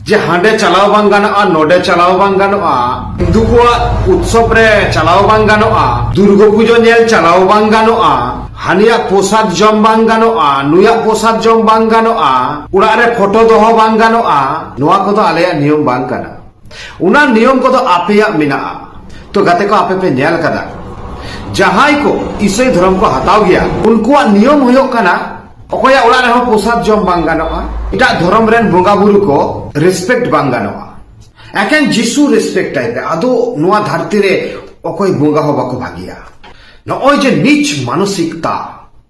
ᱡᱮ ᱦᱟᱸᱰᱮ ᱪᱟᱞᱟᱣ ᱵᱟᱝ ᱜᱟᱱᱚᱜᱼᱟ, ᱱᱚᱰᱮ ᱪᱟᱞᱟᱣ ᱵᱟᱝ ᱜᱟᱱᱚᱜᱼᱟ, ᱦᱤᱱᱫᱩ ᱠᱚᱣᱟᱜ ᱩᱛᱥᱚᱵ ᱨᱮ ᱪᱟᱞᱟᱣ ᱵᱟᱝ ᱜᱟᱱᱚᱜᱼᱟ, ᱫᱩᱨᱜᱟᱹ ᱯᱩᱡᱟᱹ ᱧᱮᱞ ᱪᱟᱞᱟᱣ ᱵᱟᱝ ᱜᱟᱱᱚᱜᱼᱟ, ᱦᱟᱹᱱᱤᱭᱟᱜ ᱯᱨᱚᱥᱟᱫ ᱡᱚᱢ ᱵᱟᱝ ᱜᱟᱱᱚᱜᱼᱟ, ᱱᱩᱭᱟᱜ ᱯᱨᱚᱥᱟᱫ ᱡᱚᱢ ᱵᱟᱝ ᱜᱟᱱᱚᱜᱼᱟ, ᱚᱲᱟᱜ ᱨᱮ ᱯᱷᱳᱴᱳ ᱫᱚᱦᱚ ᱵᱟᱝ ᱜᱟᱱᱚᱜᱼᱟ, ᱱᱚᱣᱟ ᱠᱚᱫᱚ ᱟᱞᱮᱭᱟᱜ ᱱᱤᱭᱚᱢ ᱵᱟᱝ ᱠᱟᱱᱟ᱾ ᱚᱱᱟ ᱱᱤᱭᱚᱢ ᱠᱚᱫᱚ ᱟᱯᱮᱭᱟᱜ ᱢᱮᱱᱟᱜᱼᱟ᱾ ᱛᱚ ᱜᱟᱛᱮ ᱠᱚ, ᱟᱯᱮ ᱯᱮ ᱧᱮᱞ ᱠᱟᱫᱟ, ᱡᱟᱦᱟᱸᱭ ᱠᱚ ᱤᱥᱟᱹᱭ ᱫᱷᱚᱨᱚᱢ ᱠᱚ ᱦᱟᱛᱟᱣ ᱜᱮᱭᱟ, ᱩᱱᱠᱩᱣᱟᱜ ᱱᱤᱭᱚᱢ ᱦᱩᱭᱩᱜ ᱠᱟᱱᱟ, ᱚᱠᱚᱭᱟᱜ ᱚᱲᱟᱜ ᱨᱮᱦᱚᱸ ᱯᱨᱚᱥᱟᱫ ᱡᱚᱢ ᱵᱟᱝ ᱜᱟᱱᱚᱜᱼᱟ, ᱮᱴᱟᱜ ᱫᱷᱚᱨᱚᱢ ᱨᱮᱱ ᱵᱚᱸᱜᱟ ᱵᱩᱨᱩ ᱠᱚ ᱨᱮᱥᱯᱮᱠᱴ ᱵᱟᱝ ᱜᱟᱱᱚᱜᱼᱟ, ᱮᱠᱮᱱ ᱡᱤᱥᱩ ᱨᱮᱥᱯᱮᱠᱴ ᱟᱭ ᱯᱮ᱾ ᱟᱫᱚ ᱱᱚᱣᱟ ᱫᱷᱟᱹᱨᱛᱤ ᱨᱮ ᱚᱠᱚᱭ ᱵᱚᱸᱜᱟ ᱦᱚᱸ ᱵᱟᱠᱚ ᱵᱷᱟᱹᱜᱤᱭᱟ᱾ ᱱᱚᱜᱼᱚᱭ ᱡᱮ ᱱᱤᱪ ᱢᱟᱱᱚᱥᱤᱠᱛᱟ,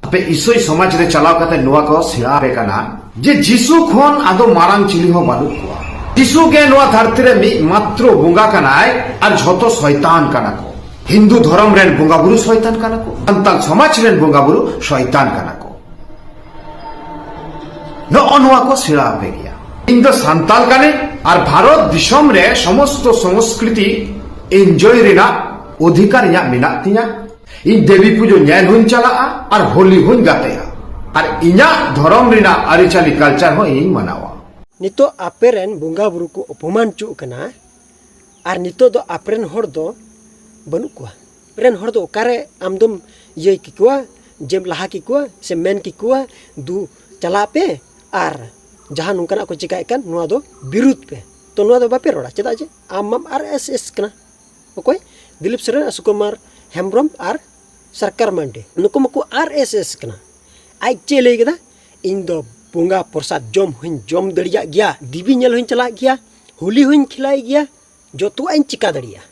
ᱟᱯᱮ ᱤᱥᱟᱹᱭ ᱥᱚᱢᱟᱡᱽ ᱨᱮ ᱪᱟᱞᱟᱣ ᱠᱟᱛᱮ ᱱᱚᱣᱟ ᱠᱚ ᱥᱮᱬᱟ ᱟᱯᱮ ᱠᱟᱱᱟ ᱡᱮ ᱡᱤᱥᱩ ᱠᱷᱚᱱ ᱟᱫᱚ ᱢᱟᱨᱟᱝ ᱪᱤᱞᱤ ᱦᱚᱸ ᱵᱟᱹᱱᱩᱜ ᱠᱚᱣᱟ᱾ ᱡᱤᱥᱩ ᱜᱮ ᱱᱚᱣᱟ ᱫᱷᱟᱹᱨᱛᱤ ᱨᱮ ᱢᱤᱫ ᱢᱟᱛᱨᱚ ᱵᱚᱸᱜᱟ ᱠᱟᱱᱟᱭ ᱟᱨ ᱡᱷᱚᱛᱚ ᱥᱚᱭᱛᱟᱱ ᱠᱟᱱᱟ ᱠᱚ᱾ ᱦᱤᱱᱫᱩ ᱫᱷᱚᱨᱚᱢ ᱨᱮᱱ ᱵᱚᱸᱜᱟ ᱵᱩᱨᱩ ᱥᱚᱭᱛᱟᱱ ᱠᱟᱱᱟ ᱠᱚ, ᱥᱟᱱᱛᱟᱲ ᱥᱚᱢᱟᱡᱽ ᱨᱮᱱ ᱵᱚᱸᱜᱟ ᱵᱩᱨᱩ ᱥᱚᱭᱛᱟᱱ ᱠᱟᱱᱟ ᱠᱚ᱾ ᱱᱚᱜᱼᱚ ᱱᱚᱣᱟ ᱠᱚ ᱥᱮᱬᱟ ᱟᱯᱮ ᱜᱮᱭᱟ᱾ ᱤᱧ ᱫᱚ ᱥᱟᱱᱛᱟᱞ ᱠᱟᱹᱱᱟᱹᱧ ᱟᱨ ᱵᱷᱟᱨᱚᱛ ᱫᱤᱥᱚᱢ ᱨᱮ ᱥᱚᱢᱚᱥᱛᱚ ᱥᱚᱝᱥᱠᱨᱤᱛᱤ enjoy ᱨᱮᱱᱟᱜ ᱚᱫᱷᱤᱠᱟᱨ ᱤᱧᱟᱹᱜ ᱢᱮᱱᱟᱜ ᱛᱤᱧᱟ᱾ ᱤᱧ ᱫᱮᱵᱤ ᱯᱩᱡᱟᱹ ᱧᱮᱞ ᱦᱚᱸᱧ ᱪᱟᱞᱟᱜᱼᱟ ᱟᱨ ᱦᱳᱞᱤ ᱦᱚᱸᱧ ᱜᱟᱛᱮᱜᱼᱟ᱾ ᱟᱨ ᱤᱧᱟᱹᱜ ᱫᱷᱚᱨᱚᱢ ᱨᱮᱱᱟᱜ ᱟᱹᱨᱤᱪᱟᱹᱞᱤ culture ᱦᱚᱸ ᱤᱧᱤᱧ ᱢᱟᱱᱟᱣᱟ᱾ ᱱᱤᱛᱚᱜ ᱟᱯᱮ ᱨᱮᱱ ᱵᱚᱸᱜᱟ ᱵᱩᱨᱩ ᱠᱚ ᱚᱯᱚᱢᱟᱱ ᱦᱚᱪᱚᱜ ᱠᱟᱱᱟ, ᱟᱨ ᱱᱤᱛᱚᱜ ᱫᱚ ᱟᱯᱮ ᱨᱮᱱ ᱦᱚᱲ ᱫᱚ ᱵᱟᱹᱱᱩᱜ ᱠᱚᱣᱟ᱾ ᱟᱯᱮ ᱨᱮᱱ ᱦᱚᱲ ᱫᱚ ᱚᱠᱟᱨᱮ ᱟᱢ ᱫᱚᱢ ᱤᱭᱟᱹ ᱠᱮᱠᱚᱣᱟ, ᱡᱮᱢ ᱞᱟᱦᱟ ᱠᱮᱠᱚᱣᱟ ᱥᱮ ᱢᱮᱱ ᱠᱮᱠᱚᱣᱟ, "ᱫᱩ, ᱪᱟᱞᱟᱜ ᱯᱮ"? ᱟᱨ ᱡᱟᱦᱟᱸ ᱱᱚᱝᱠᱟᱱᱟᱜ ᱠᱚ ᱪᱤᱠᱟᱹᱭᱮᱫ ᱠᱟᱱ, ᱱᱚᱣᱟ ᱫᱚ ᱵᱤᱨᱩᱫᱷ ᱯᱮ᱾ ᱛᱚ ᱱᱚᱣᱟ ᱫᱚ ᱵᱟᱯᱮ ᱨᱚᱲᱟ, ᱪᱮᱫᱟᱜ ᱡᱮ ᱟᱢ ᱢᱟᱢ ᱟᱨ ᱮᱥ ᱮᱥ ᱠᱟᱱᱟ᱾ ᱚᱠᱚᱭ? ᱫᱤᱞᱤᱯ ᱥᱚᱨᱮᱱ ᱟᱨ ᱥᱩᱠᱩᱢᱟᱨ ᱦᱮᱢᱵᱨᱚᱢ ᱟᱨ ᱥᱚᱨᱠᱟᱨ ᱢᱟᱱᱰᱤ, ᱱᱩᱠᱩ ᱢᱟᱠᱚ ᱟᱨ ᱮᱥ ᱮᱥ ᱠᱟᱱᱟ᱾ ᱟᱡ ᱪᱮᱫ ᱮ ᱞᱟᱹᱭ ᱠᱮᱫᱟ? "ᱤᱧ ᱫᱚ ᱵᱚᱸᱜᱟ ᱯᱨᱚᱥᱟᱫ ᱡᱚᱢ ᱦᱚᱸᱧ ᱡᱚᱢ ᱫᱟᱲᱮᱭᱟᱜ ᱜᱮᱭᱟ, ᱫᱮᱵᱤ ᱧᱮᱞ ᱦᱚᱸᱧ ᱪᱟᱞᱟᱜ ᱜᱮᱭᱟ, ᱦᱳᱞᱤ ᱦᱚᱸᱧ ᱠᱷᱮᱞᱟᱭ ᱜᱮᱭᱟ, ᱡᱚᱛᱚᱣᱟᱜ ᱤᱧ ᱪᱤᱠᱟ ᱫᱟᱲᱮᱭᱟᱜᱼᱟ᱾"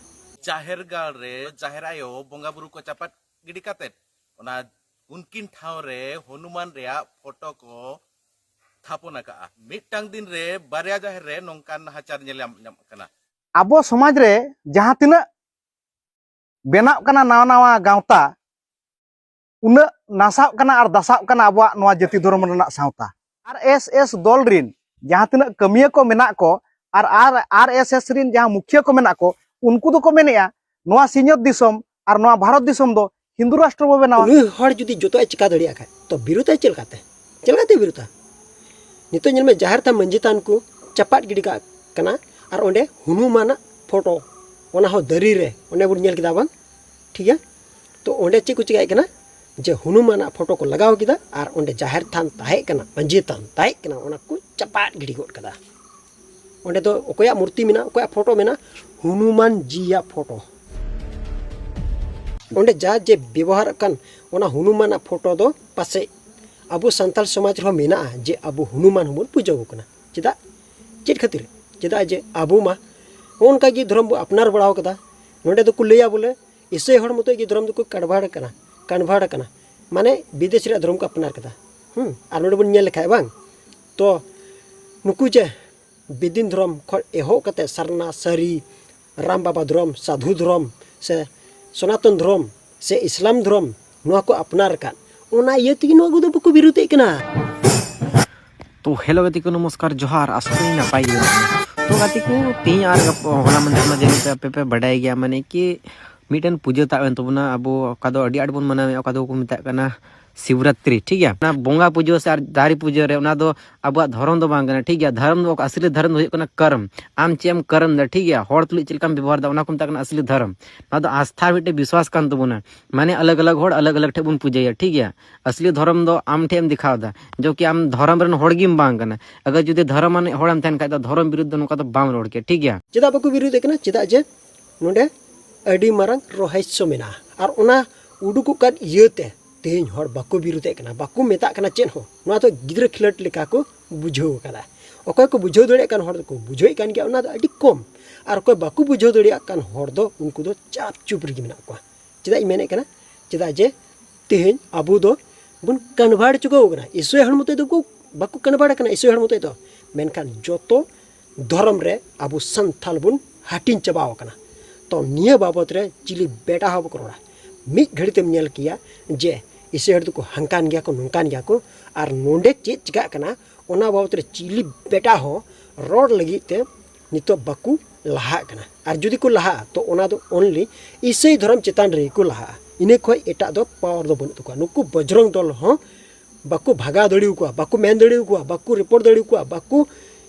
ᱡᱟᱦᱮᱨ ᱜᱟᱲ ᱨᱮ ᱡᱟᱦᱮᱨ ᱟᱭᱳ ᱵᱚᱸᱜᱟ ᱵᱩᱨᱩ ᱠᱚ ᱪᱟᱯᱟᱫ ᱜᱤᱰᱤ ᱠᱟᱛᱮᱫ, ᱚᱱᱟ ᱩᱱᱠᱤᱱ ᱴᱷᱟᱶ ᱨᱮ ᱦᱚᱱᱩᱢᱟᱱ ᱨᱮᱭᱟᱜ ᱯᱷᱳᱴᱳ ᱠᱚ ᱛᱷᱟᱯᱚᱱ ᱟᱠᱟᱜᱼᱟ᱾ ᱢᱤᱫᱴᱟᱝ ᱫᱤᱱ ᱨᱮ ᱵᱟᱨᱭᱟ ᱡᱟᱦᱮᱨ ᱨᱮ ᱱᱚᱝᱠᱟᱱ ᱱᱟᱦᱟᱪᱟᱨ ᱧᱮᱞ ᱧᱟᱢ, ᱧᱟᱢᱚᱜ ᱠᱟᱱᱟ᱾ ᱟᱵᱚ ᱥᱚᱢᱟᱡᱽ ᱨᱮ ᱡᱟᱦᱟᱸ ᱛᱤᱱᱟᱹᱜ ᱵᱮᱱᱟᱜ ᱠᱟᱱᱟ ᱱᱟᱣᱟ ᱱᱟᱣᱟ ᱜᱟᱶᱛᱟ, ᱩᱱᱟᱹᱜ ᱱᱟᱥᱟᱜ ᱠᱟᱱᱟ ᱟᱨ ᱫᱟᱥᱟᱜ ᱠᱟᱱᱟ ᱟᱵᱚᱣᱟᱜ ᱱᱚᱣᱟ ᱡᱟᱹᱛᱤ ᱫᱷᱚᱨᱚᱢ ᱨᱮᱱᱟᱜ ᱥᱟᱶᱛᱟ᱾ ᱟᱨ ᱮᱥ ᱮᱥ ᱫᱚᱞ ᱨᱤᱱ ᱡᱟᱦᱟᱸ ᱛᱤᱱᱟᱹᱜ ᱠᱟᱹᱢᱤᱭᱟᱹ ᱠᱚ ᱢᱮᱱᱟᱜ ᱠᱚ ᱟᱨ, ᱟᱨ ᱟᱨ ᱮᱥ ᱮᱥ ᱨᱤᱱ ᱡᱟᱦᱟᱸ ᱢᱩᱠᱷᱤᱭᱟᱹ ᱠᱚ ᱢᱮᱱᱟᱜ ᱠᱚ, ᱩᱱᱠᱩ ᱫᱚᱠᱚ ᱢᱮᱱᱮᱜᱼᱟ, ᱱᱚᱣᱟ ᱥᱤᱧᱚᱛ ᱫᱤᱥᱚᱢ ᱟᱨ ᱱᱚᱣᱟ ᱵᱷᱟᱨᱚᱛ ᱫᱤᱥᱚᱢ ᱫᱚ ᱦᱤᱱᱫᱩ ᱨᱟᱥᱴᱨᱚ ᱵᱚ ᱵᱮᱱᱟᱣᱟ᱾ ᱩᱱᱤ ᱦᱚᱲ ᱡᱩᱫᱤ ᱡᱚᱛᱚᱣᱟᱜ ᱮ ᱪᱤᱠᱟ ᱫᱟᱲᱮᱭᱟᱜ ᱠᱷᱟᱡ, ᱛᱚ ᱵᱤᱨᱩᱫᱷ ᱟᱭ ᱪᱮᱫ ᱞᱮᱠᱟᱛᱮ? ᱪᱮᱫ ᱞᱮᱠᱟᱛᱮ ᱵᱤᱨᱩᱫᱷᱟ? ᱱᱤᱛᱚᱜ ᱧᱮᱞ ᱢᱮ, ᱡᱟᱦᱮᱨ ᱛᱷᱟᱱ ᱢᱟᱹᱡᱷᱤ ᱛᱷᱟᱱ ᱠᱚ ᱪᱟᱯᱟᱫ ᱜᱤᱰᱤ ᱠᱟᱜ ᱠᱟᱱᱟ, ᱟᱨ ᱚᱸᱰᱮ ᱦᱩᱱᱩᱢᱟᱱᱟᱜ ᱯᱷᱳᱴᱳ, ᱚᱱᱟ ᱦᱚᱸ ᱫᱟᱨᱮ ᱨᱮ, ᱚᱸᱰᱮ ᱵᱚᱱ ᱧᱮᱞ ᱠᱮᱫᱟ ᱵᱟᱝ? ᱴᱷᱤᱠ ᱜᱮᱭᱟ, ᱛᱚ ᱚᱸᱰᱮ ᱪᱮᱫ ᱠᱚ ᱪᱤᱠᱟᱭᱮᱫ ᱠᱟᱱᱟ? ᱡᱮ ᱦᱩᱱᱩᱢᱟᱱᱟᱜ ᱯᱷᱳᱴᱳ ᱠᱚ ᱞᱟᱜᱟᱣ ᱠᱮᱫᱟ, ᱟᱨ ᱚᱸᱰᱮ ᱡᱟᱦᱮᱨ ᱛᱷᱟᱱ ᱛᱟᱦᱮᱸ ᱠᱟᱱᱟ, ᱢᱟᱹᱡᱷᱤ ᱛᱷᱟᱱ ᱛᱟᱦᱮᱸ ᱠᱟᱱᱟ, ᱚᱱᱟ ᱠᱚ ᱪᱟᱯᱟᱫ ᱜᱤᱰᱤ ᱜᱚᱫ ᱠᱟᱫᱟ᱾ ᱚᱸᱰᱮ ᱫᱚ ᱚᱠᱚᱭᱟᱜ ᱢᱩᱨᱛᱤ ᱢᱮᱱᱟᱜᱼᱟ, ᱚᱠᱚᱭᱟᱜ ᱯᱷᱳᱴᱳ ᱢᱮᱱᱟᱜᱼᱟ? ᱦᱩᱱᱩᱢᱟᱱ ᱡᱤᱭᱟᱜ ᱯᱷᱳᱴᱳ᱾ ᱚᱸᱰᱮ ᱡᱟ ᱡᱮ ᱵᱮᱵᱚᱦᱟᱨᱚᱜ ᱠᱟᱱ, ᱚᱱᱟ ᱦᱩᱱᱩᱢᱟᱱᱟᱜ ᱯᱷᱳᱴᱳ ᱫᱚ ᱯᱟᱥᱮᱡ ᱟᱵᱚ ᱥᱟᱱᱛᱟᱲ ᱥᱚᱢᱟᱡᱽ ᱨᱮᱦᱚᱸ ᱢᱮᱱᱟᱜᱼᱟ, ᱡᱮ ᱟᱵᱚ ᱦᱩᱱᱩᱢᱟᱱ ᱦᱚᱸᱵᱚᱱ ᱯᱩᱡᱟᱹ ᱟᱠᱚ ᱠᱟᱱᱟ᱾ ᱪᱮᱫᱟᱜ? ᱪᱮᱫ ᱠᱷᱟᱹᱛᱤᱨ? ᱪᱮᱫᱟᱜ ᱡᱮ ᱟᱵᱚ ᱢᱟ ᱱᱚᱜᱼᱚ ᱱᱚᱝᱠᱟ ᱜᱮ ᱫᱷᱚᱨᱚᱢ ᱵᱚ ᱟᱯᱱᱟᱨ ᱵᱟᱲᱟᱣ ᱠᱟᱫᱟ᱾ ᱱᱚᱸᱰᱮ ᱫᱚᱠᱚ ᱞᱟᱹᱭᱟ ᱵᱚᱞᱮ ᱤᱥᱟᱹᱭ ᱦᱚᱲ ᱢᱚᱛᱚᱡ ᱜᱮ ᱫᱷᱚᱨᱚᱢ ᱫᱚᱠᱚ ᱠᱟᱱᱵᱷᱟᱨᱴ ᱠᱟᱱᱟ, ᱠᱟᱱᱵᱷᱟᱨᱴ ᱠᱟᱱᱟ, ᱢᱟᱱᱮ ᱵᱤᱫᱮᱥ ᱨᱮᱭᱟᱜ ᱫᱷᱚᱨᱚᱢ ᱠᱚ ᱟᱯᱱᱟᱨ ᱠᱟᱫᱟ᱾ ᱦᱩᱸ, ᱟᱨ ᱱᱚᱸᱰᱮ ᱵᱚᱱ ᱧᱮᱞ ᱞᱮᱠᱷᱟᱡ ᱵᱟᱝ, ᱛᱚ ᱱᱩᱠᱩ ᱡᱮ ᱵᱮᱫᱤᱱ ᱫᱷᱚᱨᱚᱢ ᱠᱷᱚᱱ ᱮᱦᱚᱵ ᱠᱟᱛᱮ ᱥᱟᱨᱱᱟ, ᱥᱟᱹᱨᱤ, ᱨᱟᱢ ᱵᱟᱵᱟ ᱫᱷᱚᱨᱚᱢ, ᱥᱟᱫᱷᱩ ᱫᱷᱚᱨᱚᱢ, ᱥᱮ ᱥᱚᱱᱟᱛᱚᱱ ᱫᱷᱚᱨᱚᱢ, ᱥᱮ ᱤᱥᱞᱟᱢ ᱫᱷᱚᱨᱚᱢ, ᱱᱚᱣᱟ ᱠᱚ ᱟᱯᱱᱟᱨ ᱟᱠᱟᱫ, ᱚᱱᱟ ᱤᱭᱟᱹ ᱛᱮᱜᱮ ᱱᱚᱣᱟ ᱠᱚᱫᱚ ᱵᱟᱠᱚ ᱵᱤᱨᱳᱫᱮᱫ ᱠᱟᱱᱟ᱾ ᱛᱚ ᱦᱮᱞᱳ ᱜᱟᱛᱮ ᱠᱚ, ᱱᱚᱢᱚᱥᱠᱟᱨ, ᱡᱚᱦᱟᱨ, ᱟᱥᱟ ᱠᱚᱨᱤ ᱱᱟᱯᱟᱭ ᱜᱮ ᱢᱮᱱᱟᱜ ᱯᱮᱭᱟ᱾ ᱛᱚ ᱜᱟᱛᱮ ᱠᱚ, ᱛᱮᱦᱮᱧ ᱟᱨ ᱜᱟᱯᱟ, ᱦᱚᱞᱟ ᱢᱟᱫᱷᱮᱨ ᱢᱟ ᱡᱟᱹᱱᱤᱡ ᱯᱮ, ᱟᱯᱮ ᱯᱮ ᱵᱟᱰᱟᱭ ᱜᱮᱭᱟ, ᱢᱟᱱᱮ ᱠᱤ ᱢᱤᱫᱴᱮᱱ ᱯᱩᱡᱟᱹ ᱛᱟᱵ ᱮᱱ ᱛᱟᱵᱚᱱᱟ, ᱟᱵᱚ ᱚᱠᱟ ᱫᱚ ᱟᱹᱰᱤ ᱟᱸᱴ ᱵᱚᱱ ᱢᱟᱱᱟᱣᱮᱫᱼᱟ, ᱚᱠᱟ ᱫᱚᱠᱚ ᱢᱮᱛᱟᱜ ᱠᱟᱱᱟ ᱥᱤᱵᱨᱟᱛᱨᱤ, ᱴᱷᱤᱠ ᱜᱮᱭᱟ᱾ ᱚᱱᱟ ᱵᱚᱸᱜᱟ ᱯᱩᱡᱟᱹ ᱥᱮ ᱟᱨ ᱫᱟᱨᱮ ᱯᱩᱡᱟᱹ ᱨᱮ, ᱚᱱᱟ ᱫᱚ ᱟᱵᱚᱣᱟᱜ ᱫᱷᱚᱨᱚᱢ ᱫᱚ ᱵᱟᱝ ᱠᱟᱱᱟ, ᱴᱷᱤᱠ ᱜᱮᱭᱟ᱾ ᱫᱷᱚᱨᱚᱢ ᱫᱚ, ᱟᱥᱞᱤ ᱫᱷᱚᱨᱚᱢ ᱫᱚ ᱦᱩᱭᱩᱜ ᱠᱟᱱᱟ ᱠᱚᱨᱢ᱾ ᱟᱢ ᱪᱮᱫ ᱮᱢ ᱠᱚᱨᱢ ᱫᱟ, ᱴᱷᱤᱠ ᱜᱮᱭᱟ, ᱦᱚᱲ ᱛᱩᱞᱩᱡ ᱪᱮᱫ ᱞᱮᱠᱟᱢ ᱵᱮᱵᱚᱦᱟᱨ ᱫᱟ, ᱚᱱᱟ ᱠᱚ ᱢᱮᱛᱟᱜ ᱠᱟᱱᱟ ᱟᱥᱞᱤ ᱫᱷᱚᱨᱚᱢ᱾ ᱱᱚᱣᱟ ᱫᱚ ᱟᱥᱛᱷᱟ ᱢᱤᱫᱴᱮᱱ ᱵᱤᱥᱣᱟᱥ ᱠᱟᱱ ᱛᱟᱵᱚᱱᱟ, ᱢᱟᱱᱮ ᱟᱞᱟᱜᱽ ᱟᱞᱟᱜᱽ ᱦᱚᱲ ᱟᱞᱟᱜᱽ ᱟᱞᱟᱜᱽ ᱴᱷᱮᱡ ᱵᱚᱱ ᱯᱩᱡᱟᱹᱭᱟ, ᱴᱷᱤᱠ ᱜᱮᱭᱟ᱾ ᱟᱥᱞᱤ ᱫᱷᱚᱨᱚᱢ ᱫᱚ ᱟᱢ ᱴᱷᱮᱡ ᱮᱢ ᱫᱮᱠᱷᱟᱣ ᱫᱟ, ᱡᱚ ᱠᱤ ᱟᱢ ᱫᱷᱚᱨᱚᱢ ᱨᱮᱱ ᱦᱚᱲ ᱜᱮᱢ ᱵᱟᱝ ᱠᱟᱱᱟ᱾ ᱟᱜᱟᱨ ᱡᱩᱫᱤ ᱫᱷᱚᱨᱚᱢ ᱟᱱᱤᱡ ᱦᱚᱲᱮᱢ ᱛᱟᱦᱮᱱ ᱠᱷᱟᱡ ᱫᱚ ᱫᱷᱚᱨᱚᱢ ᱵᱤᱨᱩᱫᱷ ᱫᱚ ᱱᱚᱝᱠᱟ ᱫᱚ ᱵᱟᱢ ᱨᱚᱲ ᱠᱮᱭᱟ, ᱴᱷᱤᱠ ᱜᱮᱭᱟ᱾ ᱪᱮᱫᱟᱜ ᱵᱟᱠᱚ ᱵᱤᱨᱩᱫᱷᱮᱫ ᱠᱟᱱᱟ? ᱪᱮᱫᱟᱜ ᱡᱮ ᱱᱚᱰᱮ ᱟᱹᱰᱤ ᱢᱟᱨᱟᱝ ᱨᱚᱦᱚᱥᱭᱚ ᱢᱮᱱᱟᱜᱼᱟ, ᱟᱨ ᱚᱱᱟ ᱩᱰᱩᱠᱚᱜ ᱠᱟᱱ ᱤᱭᱟᱹᱛᱮ ᱛᱮᱦᱮᱧ ᱦᱚᱲ ᱵᱟᱠᱚ ᱵᱤᱨᱩᱫᱷᱮᱫ ᱠᱟᱱᱟ, ᱵᱟᱠᱚ ᱢᱮᱛᱟᱜ ᱠᱟᱱᱟ ᱪᱮᱫ ᱦᱚᱸ᱾ ᱱᱚᱣᱟ ᱫᱚ ᱜᱤᱫᱽᱨᱟᱹ ᱠᱷᱮᱞᱳᱰ ᱞᱮᱠᱟ ᱠᱚ ᱵᱩᱡᱷᱟᱹᱣ ᱠᱟᱫᱟ᱾ ᱚᱠᱚᱭ ᱠᱚ ᱵᱩᱡᱷᱟᱹᱣ ᱫᱟᱲᱮᱭᱟᱜ ᱠᱟᱱ ᱦᱚᱲ ᱫᱚᱠᱚ ᱵᱩᱡᱷᱟᱹᱣᱮᱫ ᱠᱟᱱ ᱜᱮᱭᱟ, ᱚᱱᱟ ᱫᱚ ᱟᱹᱰᱤ ᱠᱚᱢ, ᱟᱨ ᱚᱠᱚᱭ ᱵᱟᱠᱚ ᱵᱩᱡᱷᱟᱹᱣ ᱫᱟᱲᱮᱭᱟᱜ ᱠᱟᱱ ᱦᱚᱲ ᱫᱚ ᱩᱱᱠᱩ ᱫᱚ ᱪᱟᱯ ᱪᱩᱯ ᱨᱮᱜᱮ ᱢᱮᱱᱟᱜ ᱠᱚᱣᱟ᱾ ᱪᱮᱫᱟᱜ ᱤᱧ ᱢᱮᱱᱮᱫ ᱠᱟᱱᱟ? ᱪᱮᱫᱟᱜ ᱡᱮ ᱛᱮᱦᱮᱧ ᱟᱵᱚ ᱫᱚ ᱵᱚᱱ ᱠᱚᱱᱵᱷᱟᱨᱴ ᱪᱩᱠᱟᱹᱣ ᱠᱟᱱᱟ᱾ ᱤᱥᱟᱹᱭ ᱦᱚᱲ ᱢᱚᱛᱚ ᱫᱚᱠᱚ ᱵᱟᱠᱚ ᱠᱚᱱᱵᱷᱟᱨᱴ ᱠᱟᱱᱟ, ᱤᱥᱟᱹᱭ ᱦᱚᱲ ᱢᱚᱛᱚ ᱫᱚ, ᱢᱮᱱᱠᱷᱟᱱ ᱡᱚᱛᱚ ᱫᱷᱚᱨᱚᱢ ᱨᱮ ᱟᱵᱚ ᱥᱟᱱᱛᱟᱞ ᱵᱚᱱ ᱦᱟᱹᱴᱤᱧ ᱪᱟᱵᱟᱣ ᱠᱟᱱᱟ᱾ ᱛᱚ ᱱᱤᱭᱟᱹ ᱵᱟᱵᱚᱛ ᱨᱮ ᱪᱤᱞᱤ ᱵᱮᱴᱟ ᱦᱚᱸ ᱵᱟᱠᱚ ᱨᱚᱲᱟ᱾ ᱢᱤᱫ ᱜᱷᱟᱹᱲᱤ ᱛᱮᱢ ᱧᱮᱞ ᱠᱮᱭᱟ ᱡᱮ ᱤᱥᱟᱹᱭ ᱦᱚᱲ ᱫᱚᱠᱚ ᱦᱟᱝᱠᱟᱱ ᱜᱮᱭᱟ ᱠᱚ, ᱱᱚᱝᱠᱟᱱ ᱜᱮᱭᱟ ᱠᱚ, ᱟᱨ ᱱᱚᱰᱮ ᱪᱮᱫ ᱪᱤᱠᱟᱹᱜ ᱠᱟᱱᱟ ᱚᱱᱟ ᱵᱟᱵᱚᱛ ᱨᱮ ᱪᱤᱞᱤ ᱵᱮᱴᱟ ᱦᱚᱸ ᱨᱚᱲ ᱞᱟᱹᱜᱤᱫ ᱛᱮ ᱱᱤᱛᱚᱜ ᱵᱟᱠᱚ ᱞᱟᱦᱟᱜ ᱠᱟᱱᱟ᱾ ᱟᱨ ᱡᱩᱫᱤ ᱠᱚ ᱞᱟᱦᱟᱜᱼᱟ, ᱛᱚ ᱚᱱᱟ ᱫᱚ only ᱤᱥᱟᱹᱭ ᱫᱷᱚᱨᱚᱢ ᱪᱮᱛᱟᱱ ᱨᱮᱜᱮ ᱠᱚ ᱞᱟᱦᱟᱜᱼᱟ᱾ ᱤᱱᱟᱹ ᱠᱷᱚᱡ ᱮᱴᱟᱜ ᱫᱚ ᱯᱟᱣᱟᱨ ᱫᱚ ᱵᱟᱹᱱᱩᱜ ᱛᱟᱠᱚᱣᱟ᱾ ᱱᱩᱠᱩ ᱵᱚᱡᱽᱨᱚᱝ ᱫᱚᱞ ᱦᱚᱸ ᱵᱟᱠᱚ ᱵᱷᱟᱜᱟᱣ ᱫᱟᱲᱮᱭᱟᱠᱚᱣᱟ, ᱵᱟᱠᱚ ᱢᱮᱱ ᱫᱟᱲᱮᱭᱟᱠᱚᱣᱟ, ᱵᱟᱠᱚ ᱨᱤᱯᱳᱨᱴ ᱫᱟᱲᱮᱭᱟᱠᱚᱣᱟ, ᱵᱟᱠᱚ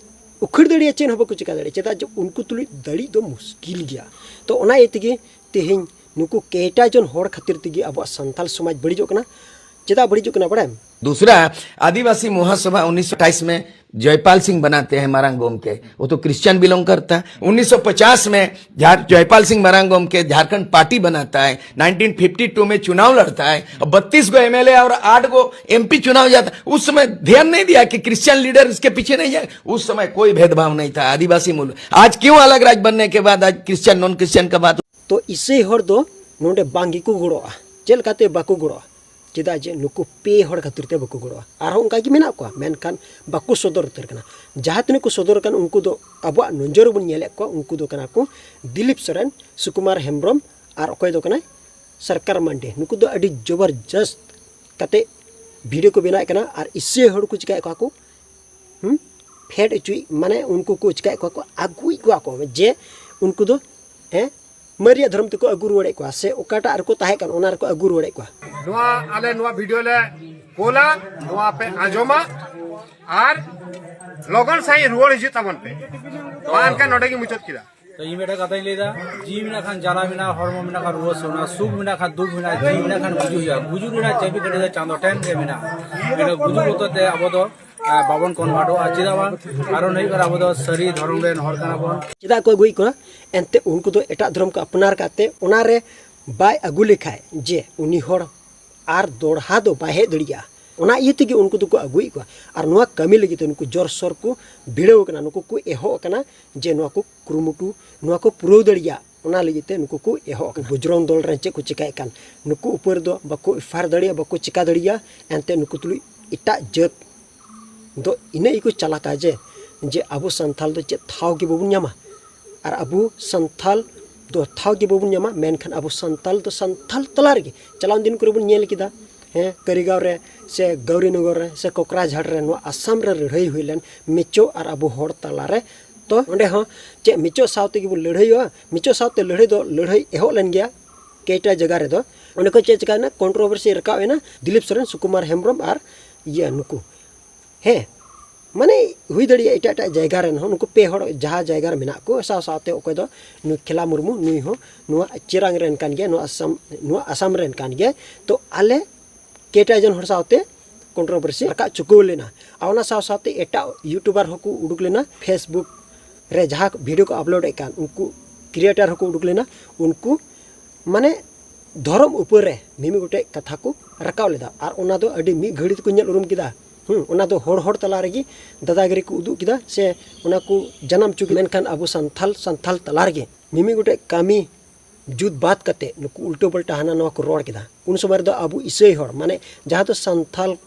ᱩᱠᱷᱟᱹᱲ ᱫᱟᱲᱮᱭᱟᱜᱼᱟ, ᱪᱮᱫ ᱦᱚᱸ ᱵᱟᱠᱚ ᱪᱤᱠᱟ ᱫᱟᱲᱮᱭᱟᱜᱼᱟ᱾ ᱪᱮᱫᱟᱜ ᱡᱮ ᱩᱱᱠᱩ ᱛᱩᱞᱩᱡ ᱫᱟᱲᱮ ᱫᱚ ᱢᱩᱥᱠᱤᱞ ᱜᱮᱭᱟ᱾ ᱛᱚ ᱚᱱᱟ ᱤᱭᱟᱹ ᱛᱮᱜᱮ ᱛᱮᱦᱮᱧ ᱱᱩᱠᱩ ᱠᱮᱴᱟ ᱡᱚᱱ ᱦᱚᱲ ᱠᱷᱟᱹᱛᱤᱨ ᱛᱮᱜᱮ ᱟᱵᱚᱣᱟᱜ ᱥᱟᱱᱛᱟᱞ ᱥᱚᱢᱟᱡᱽ ᱵᱟᱹᱲᱤᱡᱚᱜ ᱠᱟᱱᱟ᱾ ᱪᱮᱫᱟᱜ ᱵᱟᱹᱲᱤᱡᱚᱜ ᱠᱟᱱᱟ ᱵᱟᱲᱟᱭᱟᱢ? दूसरा, आदिवासी महासभा उन्नीस सौ अट्ठाईस में जयपाल सिंह बनाते हैं मरांगोम के, वो तो क्रिश्चियन बिलोंग करता है। उन्नीस सौ पचास में झार-, जयपाल सिंह मरांगोम के झारखंड पार्टी बनाता है, नाइनटीन फिफ्टी टू में चुनाव लड़ता है, और बत्तीस गो एमएलए और आठ गो एमपी चुनाव जाता है। उस समय ध्यान नहीं दिया कि क्रिश्चियन लीडर इसके पीछे नहीं जाए। उस समय कोई भेदभाव नहीं था आदिवासी मूल। आज क्यों अलग राज्य बनने के बाद आज क्रिश्चियन नॉन क्रिश्चियन का बात? ᱛᱚ ᱤᱥᱟᱹᱭ ᱦᱚᱲ ᱫᱚ ᱱᱚᱰᱮ ᱵᱟᱝ ᱜᱮᱠᱚ ᱜᱚᱲᱚᱜᱼᱟ᱾ ᱪᱮᱫ ᱞᱮᱠᱟᱛᱮ ᱵᱟᱠᱚ ᱜᱚᱲᱚᱜᱼᱟ? ᱪᱮᱫᱟᱜ ᱡᱮ ᱱᱩᱠᱩ ᱯᱮ ᱦᱚᱲ ᱠᱷᱟᱹᱛᱤᱨ ᱛᱮ ᱵᱟᱠᱚ ᱜᱚᱲᱚᱜᱼᱟ᱾ ᱟᱨᱦᱚᱸ ᱚᱱᱠᱟ ᱜᱮ ᱢᱮᱱᱟᱜ ᱠᱚᱣᱟ, ᱢᱮᱱᱠᱷᱟᱱ ᱵᱟᱠᱚ ᱥᱚᱫᱚᱨ ᱩᱛᱟᱹᱨ ᱠᱟᱱᱟ᱾ ᱡᱟᱦᱟᱸ ᱛᱤᱱᱟᱹᱜ ᱠᱚ ᱥᱚᱫᱚᱨ ᱠᱟᱱ, ᱩᱱᱠᱩ ᱫᱚ ᱟᱵᱚᱣᱟᱜ ᱱᱚᱡᱚᱨ ᱨᱮᱵᱚᱱ ᱧᱮᱞᱮᱫ ᱠᱚᱣᱟ, ᱩᱱᱠᱩ ᱫᱚ ᱠᱟᱱᱟ ᱠᱚ ᱫᱤᱞᱤᱯ ᱥᱚᱨᱮᱱ, ᱥᱩᱠᱩᱢᱟᱨ ᱦᱮᱢᱵᱨᱚᱢ, ᱟᱨ ᱚᱠᱚᱭ ᱫᱚ ᱠᱟᱱᱟᱭ ᱥᱚᱨᱠᱟᱨ ᱢᱟᱱᱰᱤ᱾ ᱱᱩᱠᱩ ᱫᱚ ᱟᱹᱰᱤ ᱡᱚᱵᱚᱨᱡᱚᱥᱛ ᱠᱟᱛᱮ ᱵᱷᱤᱰᱤᱭᱳ ᱠᱚ ᱵᱮᱱᱟᱣᱮᱫ ᱠᱟᱱᱟ ᱟᱨ ᱤᱥᱟᱹᱭ ᱦᱚᱲ ᱠᱚ ᱪᱤᱠᱟᱹᱭᱮᱫ ᱠᱚᱣᱟ ᱠᱚ, ᱦᱩᱸ? ᱯᱷᱮᱰ ᱦᱚᱪᱚᱭᱮᱫ, ᱢᱟᱱᱮ ᱩᱱᱠᱩ ᱠᱚ ᱪᱤᱠᱟᱹᱭᱮᱫ ᱠᱚᱣᱟ ᱠᱚ, ᱟᱹᱜᱩᱭᱮᱫ ᱠᱚᱣᱟ ᱠᱚ, ᱡᱮ ᱩᱱᱠᱩ ᱫᱚ, ᱦᱮᱸ, ᱢᱟᱨᱮᱭᱟᱜ ᱫᱷᱚᱨᱚᱢ ᱛᱮᱠᱚ ᱟᱹᱜᱩ ᱨᱩᱣᱟᱹᱲᱮᱫ ᱠᱚᱣᱟ, ᱥᱮ ᱚᱠᱟᱴᱟᱜ ᱨᱮᱠᱚ ᱛᱟᱦᱮᱸ ᱠᱟᱱ ᱚᱱᱟ ᱨᱮᱠᱚ ᱟᱹᱜᱩ ᱨᱩᱣᱟᱹᱲᱮᱫ ᱠᱚᱣᱟ᱾ ᱱᱚᱣᱟ ᱟᱞᱮ ᱱᱚᱣᱟ ᱵᱷᱤᱰᱤᱭᱳ ᱞᱮ ᱠᱳᱞᱟ, ᱱᱚᱣᱟ ᱯᱮ ᱟᱸᱡᱚᱢᱟ ᱟᱨ ᱞᱚᱜᱚᱱ ᱥᱟᱺᱦᱤᱡ ᱨᱩᱣᱟᱹᱲ ᱦᱤᱡᱩᱜ ᱛᱟᱵᱚᱱ ᱯᱮ᱾ ᱢᱟ ᱮᱱᱠᱷᱟᱱ ᱱᱚᱰᱮ ᱜᱮ ᱢᱩᱪᱟᱹᱫ ᱠᱮᱫᱟ᱾ ᱛᱚ, ᱤᱧ ᱢᱤᱫᱴᱮᱱ ᱠᱟᱛᱷᱟᱧ ᱞᱟᱹᱭᱫᱟ, ᱡᱤᱣᱤ ᱢᱮᱱᱟᱜ ᱠᱷᱟᱱ ᱡᱟᱞᱟ ᱢᱮᱱᱟᱜᱼᱟ, ᱦᱚᱲᱢᱚ ᱢᱮᱱᱟᱜ ᱠᱷᱟᱱ ᱨᱩᱣᱟᱹ ᱥᱮ ᱚᱱᱟ ᱥᱩᱠ ᱢᱮᱱᱟᱜ ᱠᱷᱟᱱ ᱫᱩᱠ ᱢᱮᱱᱟᱜᱼᱟ, ᱡᱤᱣᱤ ᱢᱮᱱᱟᱜ ᱠᱷᱟᱱ ᱜᱩᱡᱩᱜ ᱦᱩᱭᱩᱜᱼᱟ᱾ ᱜᱩᱡᱩᱜ ᱨᱮᱱᱟᱜ ᱪᱟᱹᱵᱤ ᱠᱟᱹᱴᱷᱤ ᱫᱚ ᱪᱟᱸᱫᱚ ᱴᱷᱮᱱ ᱜᱮ ᱢᱮᱱᱟᱜᱼᱟ᱾ ᱢᱮᱱᱠᱷᱟᱱ ᱜᱩᱡᱩᱜ ᱵᱚᱛᱚᱨ ᱛᱮ ᱟᱵᱚ ᱫᱚ, ᱮ, ᱵᱟᱵᱚᱱ ᱠᱚᱱᱵᱷᱟᱨᱴᱚᱜᱼᱟ᱾ ᱪᱮᱫᱟᱜ ᱵᱟᱝ? ᱠᱟᱨᱚᱱ ᱦᱩᱭᱩᱜ ᱠᱟᱱᱟ, ᱟᱵᱚ ᱫᱚ ᱥᱟᱹᱨᱤ ᱫᱷᱚᱨᱚᱢ ᱨᱮᱱ ᱦᱚᱲ ᱠᱟᱱᱟ ᱵᱚᱱ᱾ ᱪᱮᱫᱟᱜ ᱠᱚ ᱟᱹᱜᱩᱭᱮᱫ ᱠᱚᱣᱟ? ᱮᱱᱛᱮ ᱩᱱᱠᱩ ᱫᱚ ᱮᱴᱟᱜ ᱫᱷᱚᱨᱚᱢ ᱠᱚ ᱟᱯᱱᱟᱨ ᱠᱟᱛᱮ ᱚᱱᱟᱨᱮ ᱵᱟᱭ ᱟᱹᱜᱩ ᱞᱮᱠᱷᱟᱡ, ᱡᱮ ᱩᱱᱤ ᱦᱚᱲ ᱟᱨ ᱫᱚᱲᱦᱟ ᱫᱚ ᱵᱟᱭ ᱦᱮᱡ ᱫᱟᱲᱮᱭᱟᱜᱼᱟ᱾ ᱚᱱᱟ ᱤᱭᱟᱹ ᱛᱮᱜᱮ ᱩᱱᱠᱩ ᱫᱚᱠᱚ ᱟᱹᱜᱩᱭᱮᱫ ᱠᱚᱣᱟ᱾ ᱟᱨ ᱱᱚᱣᱟ ᱠᱟᱹᱢᱤ ᱞᱟᱹᱜᱤᱫ ᱛᱮ ᱱᱩᱠᱩ ᱡᱳᱨᱥᱳᱨ ᱠᱚ ᱵᱷᱤᱲᱟᱹᱣ ᱟᱠᱟᱱᱟ, ᱱᱩᱠᱩ ᱠᱚ ᱮᱦᱚᱵ ᱟᱠᱟᱱᱟ ᱡᱮ ᱱᱚᱣᱟ ᱠᱚ ᱠᱩᱨᱩᱢᱩᱴᱩ, ᱱᱚᱣᱟ ᱠᱚ ᱯᱩᱨᱟᱹᱣ ᱫᱟᱲᱮᱭᱟᱜ, ᱚᱱᱟ ᱞᱟᱹᱜᱤᱫ ᱛᱮ ᱱᱩᱠᱩ ᱠᱚ ᱮᱦᱚᱵ ᱟᱠᱟᱱᱟ᱾ ᱵᱚᱡᱽᱨᱚᱝ ᱫᱚᱞ ᱨᱮᱱ ᱪᱮᱫ ᱠᱚ ᱪᱤᱠᱟᱹᱭᱮᱫ ᱠᱟᱱ, ᱱᱩᱠᱩ ᱩᱯᱚᱨ ᱫᱚ ᱵᱟᱠᱚ ᱮᱯᱷ ᱟᱭ ᱟᱨ ᱫᱟᱲᱮᱭᱟᱜᱼᱟ, ᱵᱟᱠᱚ ᱪᱤᱠᱟ ᱫᱟᱲᱮᱭᱟᱜᱼᱟ᱾ ᱮᱱᱛᱮ ᱱᱩᱠᱩ ᱛᱩᱞᱩᱡ ᱮᱴᱟᱜ ᱡᱟᱹᱛ ᱫᱚ ᱤᱱᱟᱹᱜ ᱜᱮᱠᱚ ᱪᱟᱞᱟᱠᱟ ᱡᱮ, ᱡᱮ ᱟᱵᱚ ᱥᱟᱱᱛᱟᱞ ᱫᱚ ᱪᱮᱫ ᱴᱷᱟᱶ ᱜᱮ ᱵᱟᱵᱚᱱ ᱧᱟᱢᱟ᱾ ᱟᱨ ᱟᱵᱚ ᱥᱟᱱᱛᱟᱞ ᱫᱚ ᱴᱷᱟᱶ ᱜᱮ ᱵᱟᱵᱚᱱ ᱧᱟᱢᱟ, ᱢᱮᱱᱠᱷᱟᱱ ᱟᱵᱚ ᱥᱟᱱᱛᱟᱞ ᱫᱚ ᱥᱟᱱᱛᱟᱞ ᱛᱟᱞᱟ ᱨᱮᱜᱮ, ᱪᱟᱞᱟᱣ ᱫᱤᱱ ᱠᱚᱨᱮ ᱵᱚᱱ ᱧᱮᱞ ᱠᱮᱫᱟ, ᱦᱮᱸ, ᱠᱟᱹᱨᱤᱜᱟᱸᱣ ᱨᱮ ᱥᱮ ᱜᱟᱣᱨᱤᱱᱚᱜᱚᱨ ᱨᱮ ᱥᱮ ᱠᱚᱠᱨᱟᱡᱷᱟᱲ ᱨᱮ, ᱱᱚᱣᱟ ᱟᱥᱟᱢ ᱨᱮ ᱞᱟᱹᱲᱦᱟᱹᱭ ᱦᱩᱭ ᱞᱮᱱ ᱢᱤᱪᱚ ᱟᱨ ᱟᱵᱚ ᱦᱚᱲ ᱛᱟᱞᱟᱨᱮ᱾ ᱛᱚ ᱚᱸᱰᱮ ᱦᱚᱸ ᱪᱮᱫ ᱢᱤᱪᱚ ᱥᱟᱶ ᱛᱮᱜᱮ ᱵᱚᱱ ᱞᱟᱹᱲᱦᱟᱹᱭᱚᱜᱼᱟ? ᱢᱤᱪᱚ ᱥᱟᱶᱛᱮ ᱞᱟᱹᱲᱦᱟᱹᱭ ᱫᱚ ᱞᱟᱹᱲᱦᱟᱹᱭ ᱮᱦᱚᱵ ᱞᱮᱱ ᱜᱮᱭᱟ ᱠᱮᱴᱟ ᱡᱟᱭᱜᱟ ᱨᱮᱫᱚ᱾ ᱚᱸᱰᱮ ᱠᱷᱚᱱ ᱪᱮᱫ ᱪᱤᱠᱟᱹᱭᱮᱱᱟ? ᱠᱚᱱᱴᱨᱳᱵᱷᱟᱨᱥᱤ ᱨᱟᱠᱟᱵ ᱮᱱᱟ ᱫᱤᱞᱤᱯ ᱥᱚᱨᱮᱱ, ᱥᱩᱠᱩᱢᱟᱨ ᱦᱮᱢᱵᱨᱚᱢ ᱟᱨ ᱤᱭᱟᱹ ᱱᱩᱠᱩ, ᱦᱮᱸ, ᱢᱟᱱᱮ ᱦᱩᱭ ᱫᱟᱲᱮᱭᱟᱜᱼᱟ ᱮᱴᱟᱜ ᱮᱴᱟᱜ ᱡᱟᱭᱜᱟ ᱨᱮᱱ ᱦᱚᱸ, ᱱᱩᱠᱩ ᱯᱮ ᱦᱚᱲ ᱡᱟᱦᱟᱸ ᱡᱟᱭᱜᱟ ᱨᱮ ᱢᱮᱱᱟᱜ ᱠᱚ, ᱥᱟᱶ ᱥᱟᱶᱛᱮ ᱚᱠᱚᱭ ᱫᱚ ᱱᱩᱭ ᱠᱷᱮᱞᱟ ᱢᱩᱨᱢᱩ, ᱱᱩᱭ ᱦᱚᱸ ᱱᱚᱣᱟ ᱪᱤᱨᱟᱝ ᱨᱮᱱ ᱠᱟᱱ ᱜᱮᱭᱟ, ᱱᱚᱣᱟ ᱟᱥᱟᱢ, ᱱᱚᱣᱟ ᱟᱥᱟᱢ ᱨᱮᱱ ᱠᱟᱱ ᱜᱮᱭᱟ᱾ ᱛᱚ ᱟᱞᱮ ᱠᱮᱴᱟ ᱡᱚᱱ ᱦᱚᱲ ᱥᱟᱶᱛᱮ ᱠᱚᱱᱴᱨᱳᱵᱷᱟᱨᱥᱤ ᱨᱟᱠᱟᱵ ᱪᱩᱠᱟᱹᱣ ᱞᱮᱱᱟ᱾ ᱟᱨ ᱚᱱᱟ ᱥᱟᱶ ᱥᱟᱶᱛᱮ ᱮᱴᱟᱜ ᱭᱩᱴᱩᱵᱟᱨ ᱦᱚᱸᱠᱚ ᱩᱰᱩᱠ ᱞᱮᱱᱟ, ᱯᱷᱮᱥᱵᱩᱠ ᱨᱮ ᱡᱟᱦᱟᱸ ᱵᱷᱤᱰᱤᱭᱳ ᱠᱚ ᱟᱯᱞᱳᱰᱮᱫ ᱠᱟᱱ, ᱩᱱᱠᱩ ᱠᱨᱤᱭᱮᱴᱟᱨ ᱦᱚᱸᱠᱚ ᱩᱰᱩᱠ ᱞᱮᱱᱟ᱾ ᱩᱱᱠᱩ ᱢᱟᱱᱮ ᱫᱷᱚᱨᱚᱢ ᱩᱯᱚᱨ ᱨᱮ ᱢᱤᱢᱤᱫ ᱜᱚᱴᱮᱡ ᱠᱟᱛᱷᱟ ᱠᱚ ᱨᱟᱠᱟᱵ ᱞᱮᱫᱟ᱾ ᱟᱨ ᱚᱱᱟ ᱫᱚ ᱟᱹᱰᱤ ᱢᱤᱫ ᱜᱷᱟᱹᱲᱤ ᱛᱮᱠᱚ ᱧᱮᱞ ᱩᱨᱩᱢ ᱠᱮᱫᱟ᱾ ᱦᱩᱸ, ᱚᱱᱟ ᱫᱚ ᱦᱚᱲ ᱦᱚᱲ ᱛᱟᱞᱟ ᱨᱮᱜᱮ ᱫᱟᱫᱟᱜᱤᱨᱤ ᱠᱚ ᱩᱫᱩᱜ ᱠᱮᱫᱟ, ᱥᱮ ᱚᱱᱟ ᱠᱚ ᱡᱟᱱᱟᱢ ᱦᱚᱪᱚ ᱠᱮᱫᱟ᱾ ᱢᱮᱱᱠᱷᱟᱱ ᱟᱵᱚ ᱥᱟᱱᱛᱷᱟᱞ, ᱥᱟᱱᱛᱷᱟᱞ ᱛᱟᱞᱟ ᱨᱮᱜᱮ ᱢᱤᱢᱤᱫ ᱜᱚᱴᱮᱡ ᱠᱟᱹᱢᱤ ᱡᱩᱛ ᱵᱟᱫ ᱠᱟᱛᱮ ᱱᱩᱠᱩ ᱩᱞᱴᱟᱹ ᱯᱟᱞᱴᱟ ᱦᱟᱱᱟ ᱱᱚᱣᱟ ᱠᱚ ᱨᱚᱲ ᱠᱮᱫᱟ᱾ ᱩᱱ ᱥᱚᱢᱚᱭ ᱨᱮᱫᱚ ᱟᱵᱚ ᱤᱥᱟᱹᱭ ᱦᱚᱲ, ᱢᱟᱱᱮ ᱡᱟᱦᱟᱸ ᱫᱚ ᱥᱟᱱᱛᱷᱟᱞ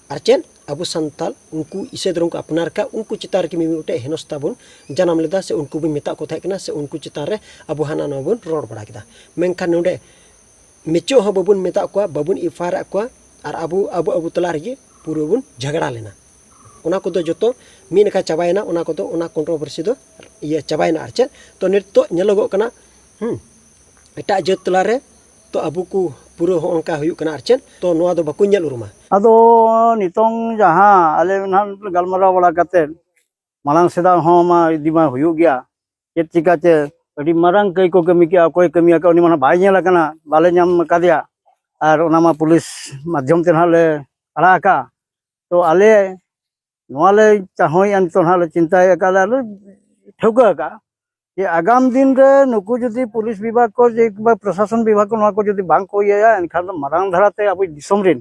ᱟᱨ ᱪᱮᱫ ᱟᱵᱚ ᱥᱟᱱᱛᱟᱞ, ᱩᱱᱠᱩ ᱤᱥᱟᱹᱭ ᱫᱷᱚᱨᱚᱢ ᱠᱚ ᱟᱯᱱᱟᱨ ᱠᱟᱜ, ᱩᱱᱠᱩ ᱪᱮᱛᱟᱱ ᱨᱮᱜᱮ ᱢᱤᱢᱤᱫ ᱜᱚᱴᱮᱡ ᱦᱮᱱᱚᱥᱛᱟ ᱵᱚᱱ ᱡᱟᱱᱟᱢ ᱞᱮᱫᱟ, ᱥᱮ ᱩᱱᱠᱩ ᱵᱚᱱ ᱢᱮᱛᱟᱜ ᱠᱚ ᱛᱟᱦᱮᱸ ᱠᱟᱱᱟ, ᱥᱮ ᱩᱱᱠᱩ ᱪᱮᱛᱟᱱ ᱨᱮ ᱟᱵᱚ ᱦᱟᱱᱟ ᱱᱚᱣᱟ ᱵᱚᱱ ᱨᱚᱲ ᱵᱟᱲᱟ ᱠᱮᱫᱟ᱾ ᱢᱮᱱᱠᱷᱟᱱ ᱱᱚᱰᱮ ᱢᱤᱪᱚᱜ ᱦᱚᱸ ᱵᱟᱵᱚᱱ ᱢᱮᱛᱟᱜ ᱠᱚᱣᱟ, ᱵᱟᱵᱚᱱ ᱮᱯᱷ ᱟᱭ ᱟᱨ ᱟᱫ ᱠᱚᱣᱟ, ᱟᱨ ᱟᱵᱚ, ᱟᱵᱚ, ᱟᱵᱚ ᱛᱟᱞᱟ ᱨᱮᱜᱮ ᱯᱩᱨᱟᱹ ᱵᱚᱱ ᱡᱷᱟᱜᱽᱲᱟ ᱞᱮᱱᱟ᱾ ᱚᱱᱟ ᱠᱚᱫᱚ ᱡᱚᱛᱚ ᱢᱤᱫ ᱱᱟᱠᱷᱟ ᱪᱟᱵᱟᱭᱮᱱᱟ᱾ ᱚᱱᱟ ᱠᱚᱫᱚ, ᱚᱱᱟ ᱠᱚᱱᱴᱨᱳᱵᱷᱟᱨᱥᱤ ᱫᱚ ᱤᱭᱟᱹ ᱪᱟᱵᱟᱭᱮᱱᱟ᱾ ᱟᱨ ᱪᱮᱫ ᱛᱚ ᱱᱤᱛᱚᱜ ᱧᱮᱞᱚᱜᱚᱜ ᱠᱟᱱᱟ, ᱦᱩᱸ, ᱮᱴᱟᱜ ᱡᱟᱹᱛ ᱛᱟᱞᱟᱨᱮ ᱛᱚ ᱟᱵᱚ ᱠᱚ ᱯᱩᱨᱟᱹ ᱦᱚᱸ ᱚᱱᱠᱟ ᱦᱩᱭᱩᱜ ᱠᱟᱱᱟ᱾ ᱟᱨ ᱪᱮᱫ ᱛᱚ ᱱᱚᱣᱟ ᱫᱚ ᱵᱟᱠᱚ ᱧᱮᱞ ᱩᱨᱩᱢᱟ᱾ ᱟᱫᱚ ᱱᱤᱛᱚᱝ ᱡᱟᱦᱟᱸ ᱟᱞᱮ ᱱᱟᱦᱟᱜ ᱜᱟᱞᱢᱟᱨᱟᱣ ᱵᱟᱲᱟ ᱠᱟᱛᱮᱫ, ᱢᱟᱲᱟᱝ ᱥᱮᱫᱟᱜ ᱦᱚᱸ ᱢᱟ ᱤᱫᱤ ᱢᱟ ᱦᱩᱭᱩᱜ ᱜᱮᱭᱟ᱾ ᱪᱮᱫ ᱪᱤᱠᱟᱹᱛᱮ ᱟᱹᱰᱤ ᱢᱟᱨᱟᱝ ᱠᱟᱹᱭ ᱠᱚ ᱠᱟᱹᱢᱤ ᱠᱮᱜᱼᱟ, ᱚᱠᱚᱭ ᱠᱟᱹᱢᱤ ᱟᱠᱟᱫ ᱩᱱᱤ ᱢᱟ ᱱᱟᱦᱟᱜ ᱵᱟᱭ ᱧᱮᱞ ᱟᱠᱟᱱᱟ, ᱵᱟᱞᱮ ᱧᱟᱢ ᱟᱠᱟᱫᱮᱭᱟ᱾ ᱟᱨ ᱚᱱᱟ ᱢᱟ ᱯᱩᱞᱤᱥ ᱢᱟᱫᱽᱫᱷᱚᱢ ᱛᱮ ᱱᱟᱦᱟᱜ ᱞᱮ ᱟᱲᱟᱜ ᱟᱠᱟᱫᱼᱟ᱾ ᱛᱚ ᱟᱞᱮ ᱱᱚᱣᱟ ᱞᱮ ᱪᱟᱦᱚᱸᱭᱮᱫᱼᱟ, ᱱᱤᱛᱚᱜ ᱱᱟᱦᱟᱜ ᱞᱮ ᱪᱤᱱᱛᱟᱹᱭ ᱟᱠᱟᱫᱼᱟ, ᱟᱞᱮ ᱴᱷᱟᱹᱣᱠᱟᱹ ᱟᱠᱟᱫᱼᱟ ᱡᱮ ᱟᱜᱟᱢ ᱫᱤᱱ ᱨᱮ ᱱᱩᱠᱩ ᱡᱩᱫᱤ ᱯᱩᱞᱤᱥ ᱵᱤᱵᱷᱟᱜᱽ ᱠᱚ ᱡᱮ ᱠᱤᱝᱵᱟ ᱯᱨᱚᱥᱟᱥᱚᱱ ᱵᱤᱵᱷᱟᱜᱽ ᱠᱚ ᱱᱚᱣᱟ ᱠᱚ ᱡᱩᱫᱤ ᱵᱟᱝ ᱠᱚ ᱤᱭᱟᱹᱭᱟ, ᱮᱱᱠᱷᱟᱱ ᱫᱚ ᱢᱟᱨᱟᱝ ᱫᱷᱟᱨᱟᱛᱮ ᱟᱵᱚ ᱫᱤᱥᱚᱢ ᱨᱮᱱ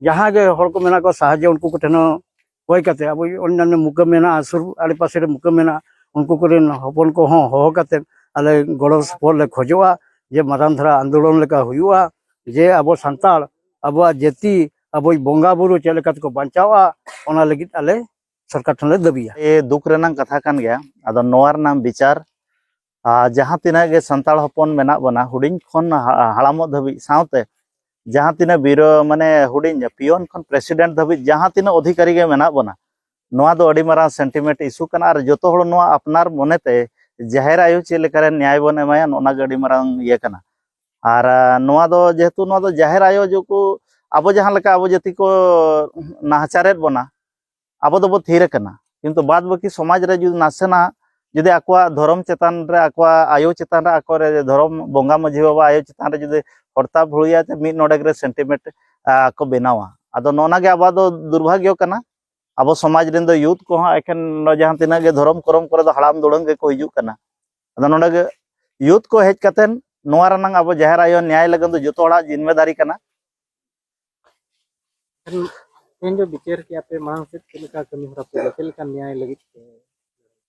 ᱡᱟᱦᱟᱸ ᱜᱮ ᱦᱚᱲ ᱠᱚ ᱢᱮᱱᱟᱜ ᱠᱚᱣᱟ, ᱥᱟᱦᱟᱡᱽᱡᱚ ᱩᱱᱠᱩ ᱠᱚᱴᱷᱮᱱ ᱦᱚᱸ ᱠᱚᱭ ᱠᱟᱛᱮ, ᱟᱵᱚ ᱚᱱᱱᱟᱱᱚ ᱢᱩᱠᱟᱹᱢ ᱢᱮᱱᱟᱜᱼᱟ, ᱥᱩᱨ ᱟᱲᱮᱯᱟᱥᱮ ᱨᱮ ᱢᱩᱠᱟᱹᱢ ᱢᱮᱱᱟᱜᱼᱟ, ᱩᱱᱠᱩ ᱠᱚᱨᱮᱱ ᱦᱚᱯᱚᱱ ᱠᱚᱦᱚᱸ ᱦᱚᱦᱚ ᱠᱟᱛᱮ ᱟᱞᱮ ᱜᱚᱲᱚ ᱥᱚᱯᱚᱦᱚᱫ ᱞᱮ ᱠᱷᱚᱡᱚᱜᱼᱟ ᱡᱮ ᱢᱟᱨᱟᱝ ᱫᱷᱟᱨᱟ ᱟᱱᱫᱳᱞᱚᱱ ᱞᱮᱠᱟ ᱦᱩᱭᱩᱜᱼᱟ, ᱡᱮ ᱟᱵᱚ ᱥᱟᱱᱛᱟᱲ ᱟᱵᱚᱣᱟᱜ ᱡᱟᱹᱛᱤ, ᱟᱵᱚ ᱵᱚᱸᱜᱟ ᱵᱩᱨᱩ ᱪᱮᱫ ᱞᱮᱠᱟ ᱛᱮᱠᱚ ᱵᱟᱧᱪᱟᱣᱟ, ᱚᱱᱟ ᱞᱟᱹᱜᱤᱫ ᱟᱞᱮ ᱥᱚᱨᱠᱟᱨ ᱴᱷᱮᱱ ᱞᱮ ᱫᱟᱹᱵᱤᱭᱟ᱾ ᱮ, ᱫᱩᱠ ᱨᱮᱱᱟᱜ ᱠᱟᱛᱷᱟ ᱠᱟᱱ ᱜᱮᱭᱟ᱾ ᱟᱫᱚ ᱱᱚᱣᱟ ᱨᱮᱱᱟᱜ ᱵᱤᱪᱟᱨ, ᱟ, ᱡᱟᱦᱟᱸ ᱛᱤᱱᱟᱹᱜ ᱜᱮ ᱥᱟᱱᱛᱟᱲ ᱦᱚᱯᱚᱱ ᱢᱮᱱᱟᱜ ᱵᱚᱱᱟ, ᱦᱩᱰᱤᱧ ᱠᱷᱚᱱ ᱦᱟ-, ᱦᱟᱲᱟᱢᱚᱜ ᱫᱷᱟᱹᱵᱤᱡ, ᱥᱟᱶᱛᱮ ᱡᱟᱦᱟᱸ ᱛᱤᱱᱟᱹᱜ ᱵᱤᱨᱳ-, ᱢᱟᱱᱮ ᱦᱩᱰᱤᱧ ᱯᱤᱭᱚᱱ ᱠᱷᱚᱱ ᱯᱨᱮᱥᱤᱰᱮᱱᱴ ᱫᱷᱟᱹᱵᱤᱡ ᱡᱟᱦᱟᱸ ᱛᱤᱱᱟᱹᱜ ᱚᱫᱷᱤᱠᱟᱨᱤ ᱜᱮ ᱢᱮᱱᱟᱜ ᱵᱚᱱᱟ, ᱱᱚᱣᱟ ᱫᱚ ᱟᱹᱰᱤ ᱢᱟᱨᱟᱝ ᱥᱮᱱᱴᱤᱢᱮᱱᱴ ᱤᱥᱩ ᱠᱟᱱᱟ᱾ ᱟᱨ ᱡᱚᱛᱚ ᱦᱚᱲ ᱱᱚᱣᱟ ᱟᱯᱱᱟᱨ ᱢᱚᱱᱮᱛᱮ ᱡᱟᱦᱮᱨ ᱟᱭᱳ ᱪᱮᱫ ᱞᱮᱠᱟᱨᱮ ᱱᱮᱭᱟᱭ ᱵᱚᱱ ᱮᱢᱟᱭᱟ, ᱱᱚᱜᱼᱚ ᱱᱚᱣᱟ ᱜᱮ ᱟᱹᱰᱤ ᱢᱟᱨᱟᱝ ᱤᱭᱟᱹ ᱠᱟᱱᱟ᱾ ᱟᱨ, ᱟ, ᱱᱚᱣᱟ ᱫᱚ ᱡᱮᱦᱮᱛᱩ ᱱᱚᱣᱟ ᱫᱚ ᱡᱟᱦᱮᱨ ᱟᱭᱳ ᱡᱮ ᱠᱚ, ᱟᱵᱚ ᱡᱟᱦᱟᱸ ᱞᱮᱠᱟ ᱟᱵᱚ ᱡᱟᱹᱛᱤ ᱠᱚ ᱱᱟᱦᱟᱪᱟᱨᱮᱫ ᱵᱚᱱᱟ, ᱟᱵᱚ ᱫᱚᱵᱚ ᱛᱷᱤᱨ ᱟᱠᱟᱱᱟ, ᱠᱤᱱᱛᱩ ᱵᱟᱫ ᱵᱟᱹᱠᱤ ᱥᱚᱢᱟᱡᱽ ᱨᱮ ᱡᱩᱫᱤ ᱱᱟᱥᱮᱱᱟᱜ ᱡᱩᱫᱤ ᱟᱠᱚᱣᱟᱜ ᱫᱷᱚᱨᱚᱢ ᱪᱮᱛᱟᱱ ᱨᱮ, ᱟᱠᱚᱣᱟᱜ ᱟᱭᱳ ᱪᱮᱛᱟᱱ ᱨᱮ, ᱟᱠᱚᱨᱮ ᱫᱷᱚᱨᱚᱢ ᱵᱚᱸᱜᱟ ᱢᱟᱹᱡᱷᱤ ᱵᱟᱵᱟ ᱟᱭᱳ ᱪᱮᱛᱟᱱ ᱨᱮ ᱡᱩᱫᱤ ᱦᱚᱲᱛᱟ ᱵᱷᱩᱲᱩᱭᱟ ᱛᱮ ᱢᱤᱫ ᱱᱚᱰᱮᱠ ᱨᱮ ᱥᱮᱱᱴᱤᱢᱮᱱᱴ, ᱟ, ᱠᱚ ᱵᱮᱱᱟᱣᱟ᱾ ᱟᱫᱚ ᱱᱚᱜᱼᱚ ᱱᱟ ᱜᱮ ᱟᱵᱚᱣᱟᱜ ᱫᱚ ᱫᱩᱨᱵᱷᱟᱜᱽᱭᱚ ᱠᱟᱱᱟ᱾ ᱟᱵᱚ ᱥᱚᱢᱟᱡᱽ ᱨᱮᱱ ᱫᱚ ᱭᱩᱛᱷ ᱠᱚᱦᱚᱸ ᱮᱠᱷᱮᱱ ᱱᱚ-, ᱡᱟᱦᱟᱸ ᱛᱤᱱᱟᱹᱜ ᱜᱮ ᱫᱷᱚᱨᱚᱢ ᱠᱚᱨᱚᱢ ᱠᱚᱨᱮ ᱫᱚ ᱦᱟᱲᱟᱢ ᱫᱩᱲᱟᱹᱝ ᱜᱮᱠᱚ ᱦᱤᱡᱩᱜ ᱠᱟᱱᱟ᱾ ᱟᱫᱚ ᱱᱚᱰᱮ ᱜᱮ ᱭᱩᱛᱷ ᱠᱚ ᱦᱮᱡ ᱠᱟᱛᱮᱱ ᱱᱚᱣᱟ ᱨᱮᱱᱟᱝ ᱟᱵᱚ ᱡᱟᱦᱮᱨ ᱟᱭᱳ ᱱᱮᱭᱟᱭ ᱞᱟᱹᱜᱤᱫ ᱫᱚ ᱡᱚᱛᱚ ᱦᱚᱲᱟᱜ ᱡᱤᱢᱢᱮᱫᱟᱨᱤ ᱠᱟᱱᱟ᱾ ᱛᱮᱦᱮᱧ ᱫᱚ ᱵᱤᱪᱟᱹᱨ ᱠᱮᱜᱼᱟ ᱯᱮ, ᱢᱟᱲᱟᱝ ᱥᱮᱫ ᱪᱮᱫ ᱞᱮᱠᱟ ᱠᱟᱹᱢᱤ ᱦᱚᱨᱟ ᱯᱮ, ᱪᱮᱫ ᱞᱮᱠᱟ ᱱᱮᱭᱟᱭ ᱞᱟᱹᱜᱤᱫ ᱯᱮ?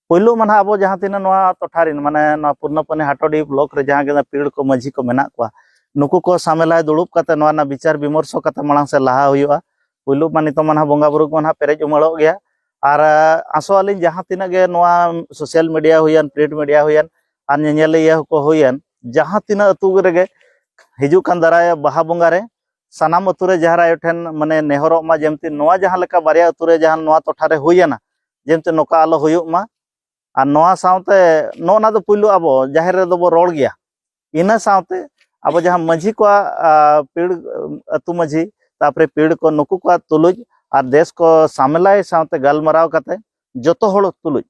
ᱯᱳᱭᱞᱳ ᱢᱟ ᱱᱟᱦᱟᱜ ᱟᱵᱚ ᱡᱟᱦᱟᱸ ᱛᱤᱱᱟᱹᱜ ᱱᱚᱣᱟ ᱴᱚᱴᱷᱟ ᱨᱮᱱ, ᱢᱟᱱᱮ ᱱᱚᱣᱟ ᱯᱩᱨᱱᱟᱯᱟᱱᱤ ᱦᱟᱴᱚᱰᱤ ᱵᱞᱚᱠ ᱨᱮ ᱡᱟᱦᱟᱸ ᱜᱮ ᱯᱤᱲ ᱠᱚ ᱢᱟᱹᱡᱷᱤ ᱠᱚ ᱢᱮᱱᱟᱜ ᱠᱚᱣᱟ, ᱱᱩᱠᱩ ᱠᱚ ᱥᱟᱢᱮᱞᱟᱭ ᱫᱩᱲᱩᱵ ᱠᱟᱛᱮ ᱱᱚᱣᱟ ᱨᱮᱱᱟᱜ ᱵᱤᱪᱟᱨ ᱵᱤᱢᱚᱨᱥᱚ ᱠᱟᱛᱮ ᱢᱟᱲᱟᱝ ᱥᱮᱫ ᱞᱟᱦᱟ ᱦᱩᱭᱩᱜᱼᱟ᱾ ᱯᱳᱭᱞᱳ ᱢᱟ ᱱᱤᱛᱚᱜ ᱢᱟ ᱱᱟᱦᱟᱜ ᱵᱚᱸᱜᱟ ᱵᱩᱨᱩ ᱠᱚ ᱱᱟᱦᱟᱜ ᱯᱮᱨᱮᱡ ᱩᱢᱟᱹᱲᱚᱜ ᱜᱮᱭᱟ᱾ ᱟᱨ, ᱟ, ᱟᱥᱚᱜ ᱟᱹᱞᱤᱧ ᱡᱟᱦᱟᱸ ᱛᱤᱱᱟᱹᱜ ᱜᱮ ᱱᱚᱣᱟ ᱥᱳᱥᱟᱞ ᱢᱤᱰᱤᱭᱟ ᱦᱩᱭᱮᱱ, ᱯᱨᱤᱱᱴ ᱢᱤᱰᱤᱭᱟ ᱦᱩᱭᱮᱱ, ᱟᱨ ᱧᱮᱧᱮᱞᱤᱭᱟᱹ ᱠᱚ ᱦᱩᱭᱮᱱ, ᱡᱟᱦᱟᱸ ᱛᱤᱱᱟᱹᱜ ᱟᱹᱛᱩ ᱨᱮᱜᱮ ᱦᱤᱡᱩᱜ ᱠᱟᱱ ᱫᱟᱨᱟᱭ ᱵᱟᱦᱟ ᱵᱚᱸᱜᱟ ᱨᱮ ᱥᱟᱱᱟᱢ ᱟᱹᱛᱩ ᱨᱮ ᱡᱟᱦᱮᱨ ᱟᱭᱳ ᱴᱷᱮᱱ ᱢᱟᱱᱮ ᱱᱮᱦᱚᱨᱚᱜ ᱢᱟ, ᱡᱮᱢᱛᱤ ᱱᱚᱣᱟ ᱡᱟᱦᱟᱸ ᱞᱮᱠᱟ ᱵᱟᱨᱭᱟ ᱟᱹᱛᱩ ᱨᱮ ᱡᱟᱦᱟᱸ ᱱᱚᱣᱟ ᱴᱚᱴᱷᱟ ᱨᱮ ᱦᱩᱭᱮᱱᱟ, ᱡᱮᱢᱛᱤ ᱱᱚᱝᱠᱟ ᱟᱞᱚ ᱦᱩᱭᱩᱜ ᱢᱟ᱾ ᱟᱨ ᱱᱚᱣᱟ ᱥᱟᱶᱛᱮ ᱱᱚᱜᱼᱚ ᱱᱟ ᱫᱚ ᱯᱩᱭᱞᱩ ᱟᱵᱚ ᱡᱟᱦᱮᱨ ᱨᱮᱫᱚ ᱵᱚ ᱨᱚᱲ ᱜᱮᱭᱟ, ᱤᱱᱟᱹ ᱥᱟᱶᱛᱮ ᱟᱵᱚ ᱡᱟᱦᱟᱸ ᱢᱟᱹᱡᱷᱤ ᱠᱚᱣᱟᱜ, ᱟ, ᱯᱤᱲ, ᱟᱹᱛᱩ ᱢᱟᱹᱡᱷᱤ, ᱛᱟᱨᱯᱚᱨᱮ ᱯᱤᱲ ᱠᱚ, ᱱᱩᱠᱩ ᱠᱚᱣᱟᱜ ᱛᱩᱞᱩᱡ ᱟᱨ ᱫᱮᱥ ᱠᱚ ᱥᱟᱢᱮᱞᱟᱭ ᱥᱟᱶᱛᱮ ᱜᱟᱞᱢᱟᱨᱟᱣ ᱠᱟᱛᱮ ᱡᱚᱛᱚ ᱦᱚᱲ ᱛᱩᱞᱩᱡ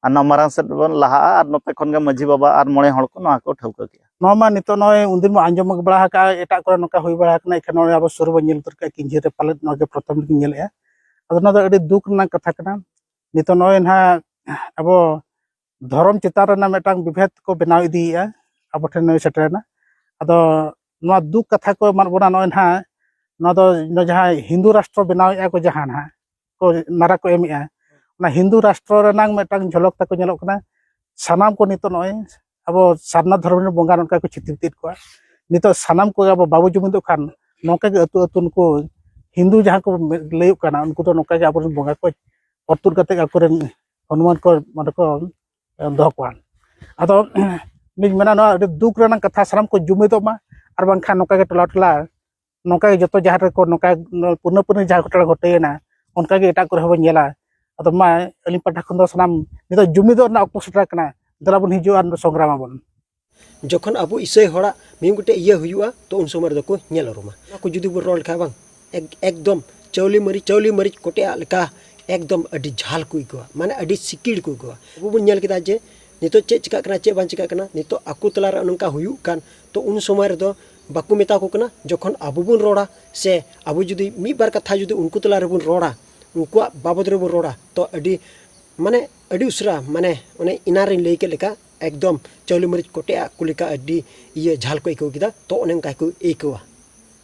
ᱟᱨ ᱱᱚᱣᱟ ᱢᱟᱨᱟᱝ ᱥᱮᱫ ᱵᱚᱱ ᱞᱟᱦᱟᱜᱼᱟ ᱟᱨ ᱱᱚᱛᱮ ᱠᱷᱚᱱ ᱜᱮ ᱢᱟᱹᱡᱷᱤ ᱵᱟᱵᱟ ᱟᱨ ᱢᱚᱬᱮ ᱦᱚᱲ ᱠᱚ ᱱᱚᱣᱟ ᱠᱚ ᱴᱷᱟᱹᱣᱠᱟᱹ ᱠᱮᱜᱼᱟ᱾ ᱱᱚᱣᱟ ᱢᱟ ᱱᱤᱛᱚᱜ ᱱᱚᱜᱼᱚᱭ ᱩᱱᱫᱤᱱ ᱵᱚᱱ ᱟᱸᱡᱚᱢ ᱵᱟᱲᱟ ᱟᱠᱟᱫᱼᱟ, ᱮᱴᱟᱜ ᱠᱚᱨᱮ ᱱᱚᱝᱠᱟ ᱦᱩᱭ ᱵᱟᱲᱟ ᱟᱠᱟᱱᱟ, ᱮᱱᱠᱷᱟᱱ ᱱᱚᱜᱼᱚᱭ ᱟᱵᱚ ᱥᱩᱨ ᱨᱮᱵᱚᱱ ᱧᱮᱞ ᱩᱛᱟᱹᱨ ᱠᱮᱫᱼᱟ, ᱠᱤᱧᱡᱷᱤ ᱨᱮ ᱯᱟᱞᱮᱫ ᱱᱚᱣᱟ ᱜᱮ ᱯᱨᱚᱛᱷᱚᱢ ᱞᱤᱧ ᱧᱮᱞᱮᱫᱼᱟ᱾ ᱟᱫᱚ ᱱᱚᱣᱟ ᱫᱚ ᱟᱹᱰᱤ ᱫᱩᱠ ᱨᱮᱱᱟᱜ ᱠᱟᱛᱷᱟ ᱠᱟᱱᱟ᱾ ᱱᱤᱛᱚᱜ ᱱᱚᱜᱼᱚᱭ ᱱᱟᱦᱟᱜ ᱟᱵᱚ ᱫᱷᱚᱨᱚᱢ ᱪᱮᱛᱟᱱ ᱨᱮᱱᱟᱜ ᱢᱤᱫᱴᱟᱝ ᱵᱤᱵᱷᱮᱫ ᱠᱚ ᱵᱮᱱᱟᱣ ᱤᱫᱤᱭᱮᱫᱼᱟ, ᱟᱵᱚ ᱴᱷᱮᱱ ᱱᱚᱜᱼᱚᱭ ᱥᱮᱴᱮᱨᱮᱱᱟ᱾ ᱟᱫᱚ ᱱᱚᱣᱟ ᱫᱩᱠ ᱠᱟᱛᱷᱟ ᱠᱚ ᱮᱢᱟᱫ ᱵᱚᱱᱟ ᱱᱚᱜᱼᱚᱭ ᱱᱟᱦᱟᱜ, ᱱᱚᱣᱟ ᱫᱚ ᱱᱚᱣᱟ ᱡᱟᱦᱟᱸ ᱦᱤᱱᱫᱩ ᱨᱟᱥᱴᱨᱚ ᱵᱮᱱᱟᱣᱮᱫᱼᱟ ᱠᱚ, ᱡᱟᱦᱟᱸ ᱱᱟᱦᱟᱜ ᱠᱚ ᱱᱟᱨᱟ ᱠᱚ ᱮᱢᱮᱫᱼᱟ, ᱚᱱᱟ ᱦᱤᱱᱫᱩ ᱨᱟᱥᱴᱨᱚ ᱨᱮᱱᱟᱜ ᱢᱤᱫᱴᱟᱝ ᱡᱷᱚᱞᱚᱠ ᱛᱟᱠᱚ ᱧᱮᱞᱚᱜ ᱠᱟᱱᱟ᱾ ᱥᱟᱱᱟᱢ ᱠᱚ ᱱᱤᱛᱚᱜ ᱱᱚᱜᱼᱚᱭ ᱟᱵᱚ ᱥᱟᱨᱱᱟ ᱫᱷᱚᱨᱚᱢ ᱨᱮᱱ ᱵᱚᱸᱜᱟ ᱱᱚᱝᱠᱟ ᱠᱚ ᱪᱷᱤᱛᱤ ᱵᱤᱛᱤᱡ ᱠᱚᱣᱟ᱾ ᱱᱤᱛᱚᱜ ᱥᱟᱱᱟᱢ ᱠᱚᱜᱮ ᱟᱵᱚ ᱵᱟᱵᱚ ᱡᱩᱢᱤᱫᱚᱜ ᱠᱷᱟᱱ ᱱᱚᱝᱠᱟ ᱜᱮ ᱟᱹᱛᱩ ᱟᱹᱛᱩ ᱱᱩᱠᱩ ᱦᱤᱱᱫᱩ ᱡᱟᱦᱟᱸ ᱠᱚ ᱞᱟᱹᱭᱚᱜ ᱠᱟᱱᱟ, ᱩᱱᱠᱩ ᱫᱚ ᱱᱚᱝᱠᱟ ᱜᱮ ᱟᱵᱚᱨᱮᱱ ᱵᱚᱸᱜᱟ ᱠᱚ ᱚᱨ ᱛᱩᱫ ᱠᱟᱛᱮ ᱟᱠᱚᱨᱮᱱ ᱦᱚᱱᱩᱢᱟᱱ ᱠᱚ ᱚᱸᱰᱮ ᱠᱚ ᱫᱚᱦᱚ ᱠᱚᱣᱟ᱾ ᱟᱫᱚ ᱞᱤᱧ ᱢᱮᱱᱟ, ᱱᱚᱣᱟ ᱟᱹᱰᱤ ᱫᱩᱠ ᱨᱮᱱᱟᱜ ᱠᱟᱛᱷᱟ, ᱥᱟᱱᱟᱢ ᱠᱚ ᱡᱩᱢᱤᱫᱚᱜ ᱢᱟ, ᱟᱨ ᱵᱟᱝᱠᱷᱟᱱ ᱱᱚᱝᱠᱟ ᱜᱮ ᱴᱚᱞᱟ ᱴᱚᱞᱟ ᱱᱚᱝᱠᱟ ᱜᱮ ᱡᱚᱛᱚ ᱡᱟᱦᱮᱨ ᱨᱮᱠᱚ ᱱᱚᱝᱠᱟ ᱯᱩᱱᱟᱹ ᱯᱩᱱᱟᱹ ᱡᱟᱦᱟᱸ ᱜᱷᱚᱴᱚᱱᱟ ᱜᱷᱚᱴᱟᱣᱮᱱᱟ, ᱚᱱᱠᱟ ᱜᱮ ᱮᱴᱟᱜ ᱠᱚᱨᱮ ᱦᱚᱸᱵᱚᱱ ᱧᱮᱞᱟ᱾ ᱟᱫᱚ ᱢᱟ ᱟᱹᱞᱤᱧ ᱯᱟᱦᱴᱟ ᱠᱷᱚᱱ ᱫᱚ ᱥᱟᱱᱟᱢ ᱱᱤᱛᱚᱜ ᱡᱩᱢᱤᱫᱚᱜ ᱨᱮᱱᱟᱜ ᱚᱠᱛᱚ ᱥᱮᱴᱮᱨ ᱟᱠᱟᱱᱟ, ᱫᱮᱞᱟ ᱵᱚᱱ ᱦᱤᱡᱩᱜᱼᱟ ᱟᱨ ᱥᱚᱝᱜᱨᱟᱢ ᱟᱵᱚᱱ᱾ ᱡᱚᱠᱷᱚᱱ ᱟᱵᱚ ᱤᱥᱟᱹᱭ ᱦᱚᱲᱟᱜ ᱢᱤᱫ ᱜᱚᱴᱮᱡ ᱤᱭᱟᱹ ᱦᱩᱭᱩᱜᱼᱟ, ᱛᱚ ᱩᱱ ᱥᱚᱢᱚᱭ ᱨᱮᱫᱚ ᱠᱚ ᱧᱮᱞ ᱩᱨᱩᱢᱟ᱾ ᱚᱱᱟ ᱠᱚ ᱡᱩᱫᱤ ᱵᱚᱱ ᱨᱚᱲ ᱞᱮᱠᱷᱟᱱ ᱵᱟᱝ, ᱮᱠ-, ᱮᱠᱫᱚᱢ ᱪᱟᱣᱞᱮ ᱢᱟᱹᱨᱤᱪ, ᱪᱟᱣᱞᱮ ᱢᱟᱹᱨᱤᱪ ᱠᱚᱴᱮᱡ ᱟᱜ ᱞᱮᱠᱟ ᱮᱠᱫᱚᱢ ᱟᱹᱰᱤ ᱡᱷᱟᱞ ᱠᱚ ᱟᱹᱭᱠᱟᱹᱣᱟ, ᱢᱟᱱᱮ ᱟᱹᱰᱤ ᱥᱤᱠᱤᱲ ᱠᱚ ᱟᱹᱭᱠᱟᱹᱣᱟ᱾ ᱟᱵᱚ ᱵᱚᱱ ᱧᱮᱞ ᱠᱮᱫᱟ ᱡᱮ ᱱᱤᱛᱚᱜ ᱪᱮᱫ ᱪᱤᱠᱟᱹᱜ ᱠᱟᱱᱟ, ᱪᱮᱫ ᱵᱟᱝ ᱪᱤᱠᱟᱹᱜ ᱠᱟᱱᱟ, ᱱᱤᱛᱚᱜ ᱟᱠᱚ ᱛᱟᱞᱟᱨᱮ ᱱᱚᱝᱠᱟ ᱦᱩᱭᱩᱜ ᱠᱟᱱ, ᱛᱚ ᱩᱱ ᱥᱚᱢᱚᱭ ᱨᱮᱫᱚ ᱵᱟᱠᱚ ᱢᱮᱛᱟ ᱠᱚ ᱠᱟᱱᱟ᱾ ᱡᱚᱠᱷᱚᱱ ᱟᱵᱚ ᱵᱚᱱ ᱨᱚᱲᱟ ᱥᱮ ᱟᱵᱚ ᱡᱩᱫᱤ ᱢᱤᱫ ᱵᱟᱨ ᱠᱟᱛᱷᱟ ᱡᱩᱫᱤ ᱩᱱᱠᱩ ᱛᱟᱞᱟ ᱨᱮᱵᱚᱱ ᱨᱚᱲᱟ, ᱩᱱᱠᱩᱣᱟᱜ ᱵᱟᱵᱚᱫ ᱨᱮᱵᱚᱱ ᱨᱚᱲᱟ, ᱛᱚ ᱟᱹᱰᱤ, ᱢᱟᱱᱮ ᱟᱹᱰᱤ ᱩᱥᱟᱹᱨᱟ, ᱢᱟᱱᱮ ᱚᱱᱮ ᱮᱱᱟᱱ ᱨᱤᱧ ᱞᱟᱹᱭ ᱠᱮᱫ ᱞᱮᱠᱟ, ᱮᱠᱫᱚᱢ ᱪᱟᱣᱞᱮ ᱢᱟᱹᱨᱤᱪ ᱠᱚᱴᱮᱡ ᱟᱜ ᱠᱚ ᱞᱮᱠᱟ ᱟᱹᱰᱤ ᱤᱭᱟᱹ ᱡᱷᱟᱞ ᱠᱚ ᱟᱹᱭᱠᱟᱹᱣ ᱠᱮᱫᱟ, ᱛᱚ ᱚᱱᱮ ᱚᱱᱠᱟ ᱜᱮᱠᱚ ᱟᱹᱭᱠᱟᱹᱣᱟ᱾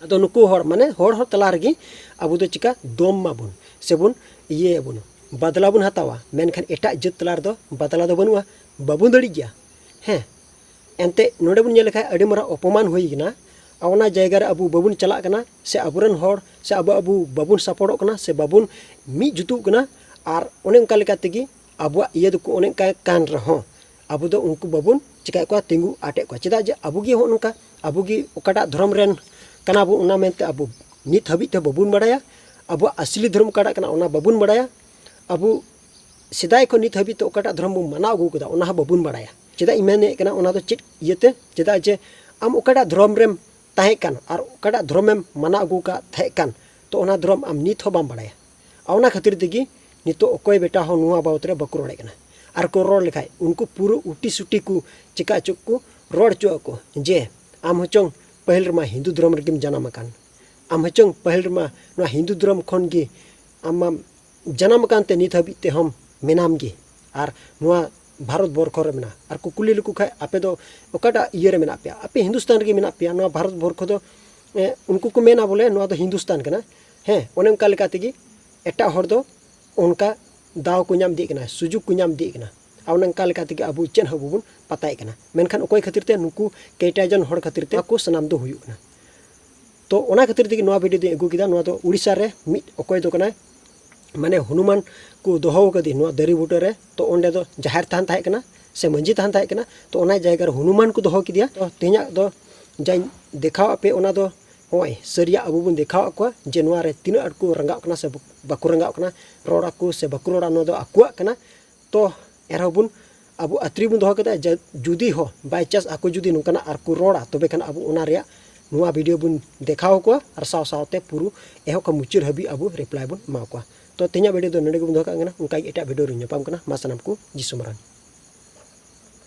ᱟᱫᱚ ᱱᱩᱠᱩ ᱦᱚᱲ, ᱢᱟᱱᱮ ᱦᱚᱲ, ᱦᱚᱲ ᱛᱟᱞᱟ ᱨᱮᱜᱮ ᱟᱵᱚ ᱫᱚ ᱪᱤᱠᱟ ᱫᱚᱢ ᱢᱟᱵᱚᱱ ᱥᱮᱵᱚᱱ ᱤᱭᱟᱹᱭᱟᱵᱚᱱ, ᱵᱟᱫᱞᱟ ᱵᱚᱱ ᱦᱟᱛᱟᱣᱟ, ᱢᱮᱱᱠᱷᱟᱱ ᱮᱴᱟᱜ ᱡᱟᱹᱛ ᱛᱟᱞᱟ ᱨᱮᱫᱚ ᱵᱟᱫᱞᱟ ᱫᱚ ᱵᱟᱹᱱᱩᱜᱼᱟ, ᱵᱟᱵᱚᱱ ᱫᱟᱲᱮᱜ ᱜᱮᱭᱟ᱾ ᱦᱮᱸ, ᱮᱱᱛᱮᱫ ᱱᱚᱰᱮ ᱵᱚᱱ ᱧᱮᱞ ᱞᱮᱠᱷᱟᱱ ᱟᱹᱰᱤ ᱢᱟᱨᱟᱝ ᱚᱯᱚᱢᱟᱱ ᱦᱩᱭ ᱠᱟᱱᱟ᱾ ᱚᱱᱟ ᱡᱟᱭᱜᱟ ᱨᱮ ᱟᱵᱚ ᱵᱟᱵᱚᱱ ᱪᱟᱞᱟᱜ ᱠᱟᱱᱟ, ᱥᱮ ᱟᱵᱚᱨᱮᱱ ᱦᱚᱲ, ᱥᱮ ᱟᱵᱚ, ᱟᱵᱚ ᱵᱟᱵᱚᱱ ᱥᱟᱯᱚᱴᱚᱜ ᱠᱟᱱᱟ, ᱥᱮ ᱵᱟᱵᱚᱱ ᱢᱤᱫ ᱡᱩᱛᱩᱜ ᱠᱟᱱᱟ᱾ ᱟᱨ ᱚᱱᱮ ᱚᱱᱠᱟ ᱞᱮᱠᱟ ᱛᱮᱜᱮ ᱟᱵᱚᱣᱟᱜ ᱤᱭᱟᱹ ᱫᱚᱠᱚ ᱚᱱᱮ ᱚᱱᱠᱟ ᱠᱟᱱ ᱨᱮᱦᱚᱸ, ᱟᱵᱚ ᱫᱚ ᱩᱱᱠᱩ ᱵᱟᱵᱚᱱ ᱪᱤᱠᱟᱹᱭᱮᱫ ᱠᱚᱣᱟ, ᱛᱤᱸᱜᱩ ᱟᱴᱮᱫ ᱠᱚᱣᱟ᱾ ᱪᱮᱫᱟᱜ ᱡᱮ ᱟᱵᱚ ᱜᱮ ᱦᱚᱸᱜᱼᱚ ᱱᱚᱝᱠᱟ, ᱟᱵᱚ ᱜᱮ ᱚᱠᱟᱴᱟᱜ ᱫᱷᱚᱨᱚᱢ ᱨᱮᱱ ᱠᱟᱱᱟ ᱵᱚᱱ, ᱚᱱᱟ ᱢᱮᱱᱛᱮ ᱟᱵᱚ ᱱᱤᱛ ᱦᱟᱹᱵᱤᱡ ᱛᱮ ᱵᱟᱵᱚᱱ ᱵᱟᱲᱟᱭᱟ᱾ ᱟᱵᱚᱣᱟᱜ ᱟᱥᱞᱤ ᱫᱷᱚᱨᱚᱢ ᱚᱠᱟᱴᱟᱜ ᱠᱟᱱᱟ, ᱚᱱᱟ ᱵᱟᱵᱚᱱ ᱵᱟᱲᱟᱭᱟ᱾ ᱟᱵᱚ ᱥᱮᱫᱟᱭ ᱠᱷᱚᱱ ᱱᱤᱛ ᱦᱟᱹᱵᱤᱡ ᱛᱮ ᱚᱠᱟᱴᱟᱜ ᱫᱷᱚᱨᱚᱢ ᱵᱚᱱ ᱢᱟᱱᱟᱣ ᱟᱹᱜᱩ ᱠᱟᱫᱟ, ᱚᱱᱟ ᱦᱚᱸ ᱵᱟᱵᱚᱱ ᱵᱟᱲᱟᱭᱟ᱾ ᱪᱮᱫᱟᱜ ᱤᱧ ᱢᱮᱱᱮᱫ ᱠᱟᱱᱟ, ᱚᱱᱟ ᱫᱚ ᱪᱮᱫ ᱤᱭᱟᱹᱛᱮ? ᱪᱮᱫᱟᱜ ᱡᱮ ᱟᱢ ᱚᱠᱟᱴᱟᱜ ᱫᱷᱚᱨᱚᱢ ᱨᱮᱢ ᱛᱟᱦᱮᱸ ᱠᱟᱱ ᱟᱨ ᱚᱠᱟᱴᱟᱜ ᱫᱷᱚᱨᱚᱢᱮᱢ ᱢᱟᱱᱟᱣ ᱟᱹᱜᱩ ᱠᱟᱜ ᱛᱟᱦᱮᱸ ᱠᱟᱱ, ᱛᱚ ᱚᱱᱟ ᱫᱷᱚᱨᱚᱢ ᱟᱢ ᱱᱤᱛ ᱦᱚᱸ ᱵᱟᱢ ᱵᱟᱲᱟᱭᱟ᱾ ᱟᱨ ᱚᱱᱟ ᱠᱷᱟᱹᱛᱤᱨ ᱛᱮᱜᱮ ᱱᱤᱛᱚᱜ ᱚᱠᱚᱭ ᱵᱮᱴᱟ ᱦᱚᱸ ᱱᱚᱣᱟ ᱵᱟᱵᱚᱫ ᱨᱮ ᱵᱟᱠᱚ ᱨᱚᱲᱮᱫ ᱠᱟᱱᱟ᱾ ᱟᱨ ᱠᱚ ᱨᱚᱲ ᱞᱮᱠᱷᱟᱡ, ᱩᱱᱠᱩ ᱯᱩᱨᱟᱹ ᱩᱴᱤ ᱥᱩᱴᱤ ᱠᱚ ᱪᱮᱠᱟ ᱦᱚᱪᱚ ᱠᱚ, ᱨᱚᱲ ᱦᱚᱪᱚ ᱟᱠᱚ ᱡᱮ ᱟᱢ ᱦᱚᱪᱚᱝ ᱯᱟᱹᱦᱤᱞ ᱨᱮᱢᱟ ᱦᱤᱱᱫᱩ ᱫᱷᱚᱨᱚᱢ ᱨᱮᱜᱮᱢ ᱡᱟᱱᱟᱢ ᱟᱠᱟᱱ, ᱟᱢ ᱦᱚᱪᱚᱝ ᱯᱟᱹᱦᱤᱞ ᱨᱮᱢᱟ ᱱᱚᱣᱟ ᱦᱤᱱᱫᱩ ᱫᱷᱚᱨᱚᱢ ᱠᱷᱚᱱ ᱜᱮ ᱟᱢ ᱢᱟᱢ ᱡᱟᱱᱟᱢ ᱟᱠᱟᱱ ᱛᱮ ᱱᱤᱛ ᱦᱟᱹᱵᱤᱡ ᱛᱮᱦᱚᱸᱢ ᱢᱮᱱᱟᱢ ᱜᱮ ᱟᱨ ᱱᱚᱣᱟ ᱵᱷᱟᱨᱚᱛ ᱵᱚᱨᱠᱷᱚ ᱨᱮ ᱢᱮᱱᱟᱜᱼᱟ᱾ ᱟᱨ ᱠᱚ ᱠᱩᱞᱤ ᱞᱮᱠᱚ ᱠᱷᱟᱡ, "ᱟᱯᱮ ᱫᱚ ᱚᱠᱟᱴᱟᱜ ᱤᱭᱟᱹ ᱨᱮ ᱢᱮᱱᱟᱜ ᱯᱮᱭᱟ?" "ᱟᱯᱮ ᱦᱤᱱᱫᱩᱥᱛᱟᱱ ᱨᱮᱜᱮ ᱢᱮᱱᱟᱜ ᱯᱮᱭᱟ, ᱱᱚᱣᱟ ᱵᱷᱟᱨᱚᱛ ᱵᱚᱨᱠᱷᱚ ᱫᱚ, ᱮ, ᱩᱱᱠᱩ ᱠᱚ ᱢᱮᱱᱟ ᱵᱚᱞᱮ ᱱᱚᱣᱟ ᱫᱚ ᱦᱤᱱᱫᱩᱥᱛᱟᱱ ᱠᱟᱱᱟ᱾" ᱦᱮᱸ, ᱚᱱᱮ ᱚᱱᱠᱟ ᱞᱮᱠᱟ ᱛᱮᱜᱮ ᱮᱴᱟᱜ ᱦᱚᱲ ᱫᱚ ᱚᱱᱠᱟ ᱫᱟᱣ ᱠᱚ ᱧᱟᱢ ᱤᱫᱤᱭᱮᱫ ᱠᱟᱱᱟ, ᱥᱩᱡᱳᱜᱽ ᱠᱚ ᱧᱟᱢ ᱤᱫᱤᱭᱮᱫ ᱠᱟᱱᱟ᱾ ᱟᱨ ᱚᱱᱮ ᱚᱱᱠᱟ ᱞᱮᱠᱟ ᱛᱮᱜᱮ ᱟᱵᱚ ᱪᱮᱫ ᱦᱚᱸ ᱵᱟᱵᱚᱱ ᱯᱟᱛᱟᱭᱮᱫ ᱠᱟᱱᱟ᱾ ᱢᱮᱱᱠᱷᱟᱱ ᱚᱠᱚᱭ ᱠᱷᱟᱹᱛᱤᱨ ᱛᱮ? ᱱᱩᱠᱩ ᱠᱮᱴᱟᱡᱚᱱ ᱦᱚᱲ ᱠᱷᱟᱹᱛᱤᱨ ᱛᱮ ᱟᱠᱚ ᱥᱟᱱᱟᱢ ᱫᱚ ᱦᱩᱭᱩᱜ ᱠᱟᱱᱟ᱾ ᱛᱚ ᱚᱱᱟ ᱠᱷᱟᱹᱛᱤᱨ ᱛᱮᱜᱮ ᱱᱚᱣᱟ ᱵᱷᱤᱰᱤᱭᱳ ᱫᱚᱧ ᱟᱹᱜᱩ ᱠᱮᱫᱟ᱾ ᱱᱚᱣᱟ ᱫᱚ ᱩᱲᱤᱥᱥᱟ ᱨᱮ ᱢᱤᱫ ᱚᱠᱚᱭ ᱫᱚ ᱠᱟᱱᱟᱭ, ᱢᱟᱱᱮ ᱦᱚᱱᱩᱢᱟᱱ ᱠᱚ ᱫᱚᱦᱚ ᱟᱠᱟᱫᱮ ᱱᱚᱣᱟ ᱫᱟᱨᱮ ᱵᱩᱴᱟᱹ ᱨᱮ᱾ ᱛᱚ ᱚᱸᱰᱮ ᱫᱚ ᱡᱟᱦᱮᱨ ᱛᱷᱟᱱ ᱛᱟᱦᱮᱸ ᱠᱟᱱᱟ ᱥᱮ ᱢᱟᱹᱡᱷᱤ ᱛᱷᱟᱱ ᱛᱟᱦᱮᱸ ᱠᱟᱱᱟ᱾ ᱛᱚ ᱚᱱᱟ ᱡᱟᱭᱜᱟ ᱨᱮ ᱦᱚᱱᱩᱢᱟᱱ ᱠᱚ ᱫᱚᱦᱚ ᱠᱮᱫᱮᱭᱟ᱾ ᱛᱚ ᱛᱮᱦᱮᱧᱟᱜ ᱫᱚ ᱡᱟᱧ ᱫᱮᱠᱷᱟᱣ ᱟᱯᱮ, ᱚᱱᱟ ᱫᱚ ᱱᱚᱜᱼᱚᱭ ᱥᱟᱹᱨᱤᱭᱟᱜ ᱟᱵᱚ ᱵᱚᱱ ᱫᱮᱠᱷᱟᱣ ᱟᱫ ᱠᱚᱣᱟ ᱡᱮ ᱱᱚᱣᱟ ᱨᱮ ᱛᱤᱱᱟᱹᱜ ᱟᱸᱴ ᱠᱚ ᱨᱟᱸᱜᱟᱣ ᱠᱟᱱᱟ ᱥᱮ ᱵᱟᱠᱚ ᱨᱟᱸᱜᱟᱣ ᱠᱟᱱᱟ, ᱨᱚᱲ ᱟᱠᱚ ᱥᱮ ᱵᱟᱠᱚ ᱨᱚᱲᱟ, ᱱᱚᱣᱟ ᱫᱚ ᱟᱠᱚᱣᱟᱜ ᱠᱟᱱᱟ᱾ ᱛᱚ ᱮᱱᱨᱮᱦᱚᱸ ᱵᱚᱱ ᱟᱵᱚ ᱟᱛᱨᱤ ᱵᱚᱱ ᱫᱚᱦᱚ ᱠᱮᱫᱟ ᱡᱮ ᱡᱩᱫᱤ ᱦᱚᱸ by chance ᱟᱠᱚ ᱡᱩᱫᱤ ᱱᱚᱝᱠᱟᱱᱟᱜ ᱟᱨ ᱠᱚ ᱨᱚᱲᱟ, ᱛᱚᱵᱮ ᱠᱷᱟᱱ ᱟᱵᱚ ᱚᱱᱟ ᱨᱮᱭᱟᱜ ᱱᱚᱣᱟ ᱵᱷᱤᱰᱤᱭᱳ ᱵᱚᱱ ᱫᱮᱠᱷᱟᱣ ᱟᱠᱚᱣᱟ ᱟᱨ ᱥᱟᱶ ᱥᱟᱶᱛᱮ ᱯᱩᱨᱟᱹ ᱮᱦᱚᱵ ᱠᱷᱚᱱ ᱢᱩᱪᱟᱹᱫ ᱦᱟᱹᱵᱤᱡ ᱟᱵᱚ ᱨᱤᱯᱞᱟᱭ ᱵᱚᱱ ᱮᱢᱟ ᱠᱚᱣᱟ᱾ ᱛᱚ ᱛᱮᱦᱮᱧᱟᱜ ᱵᱷᱤᱰᱤᱭᱳ ᱫᱚ ᱱᱚᱰᱮ ᱜᱮᱵᱚᱱ ᱫᱚᱦᱚ ᱠᱟᱜ ᱠᱟᱱᱟ᱾ ᱚᱱᱠᱟ ᱜᱮ ᱮᱴᱟᱜ ᱵᱷᱤᱰᱤᱭᱳ ᱨᱮ ᱧᱟᱯᱟᱢ ᱠᱟᱱᱟ᱾ ᱢᱟ ᱥᱟᱱᱟᱢ ᱠᱚ ᱡᱤᱥᱩ ᱢᱟᱨᱟᱝ᱾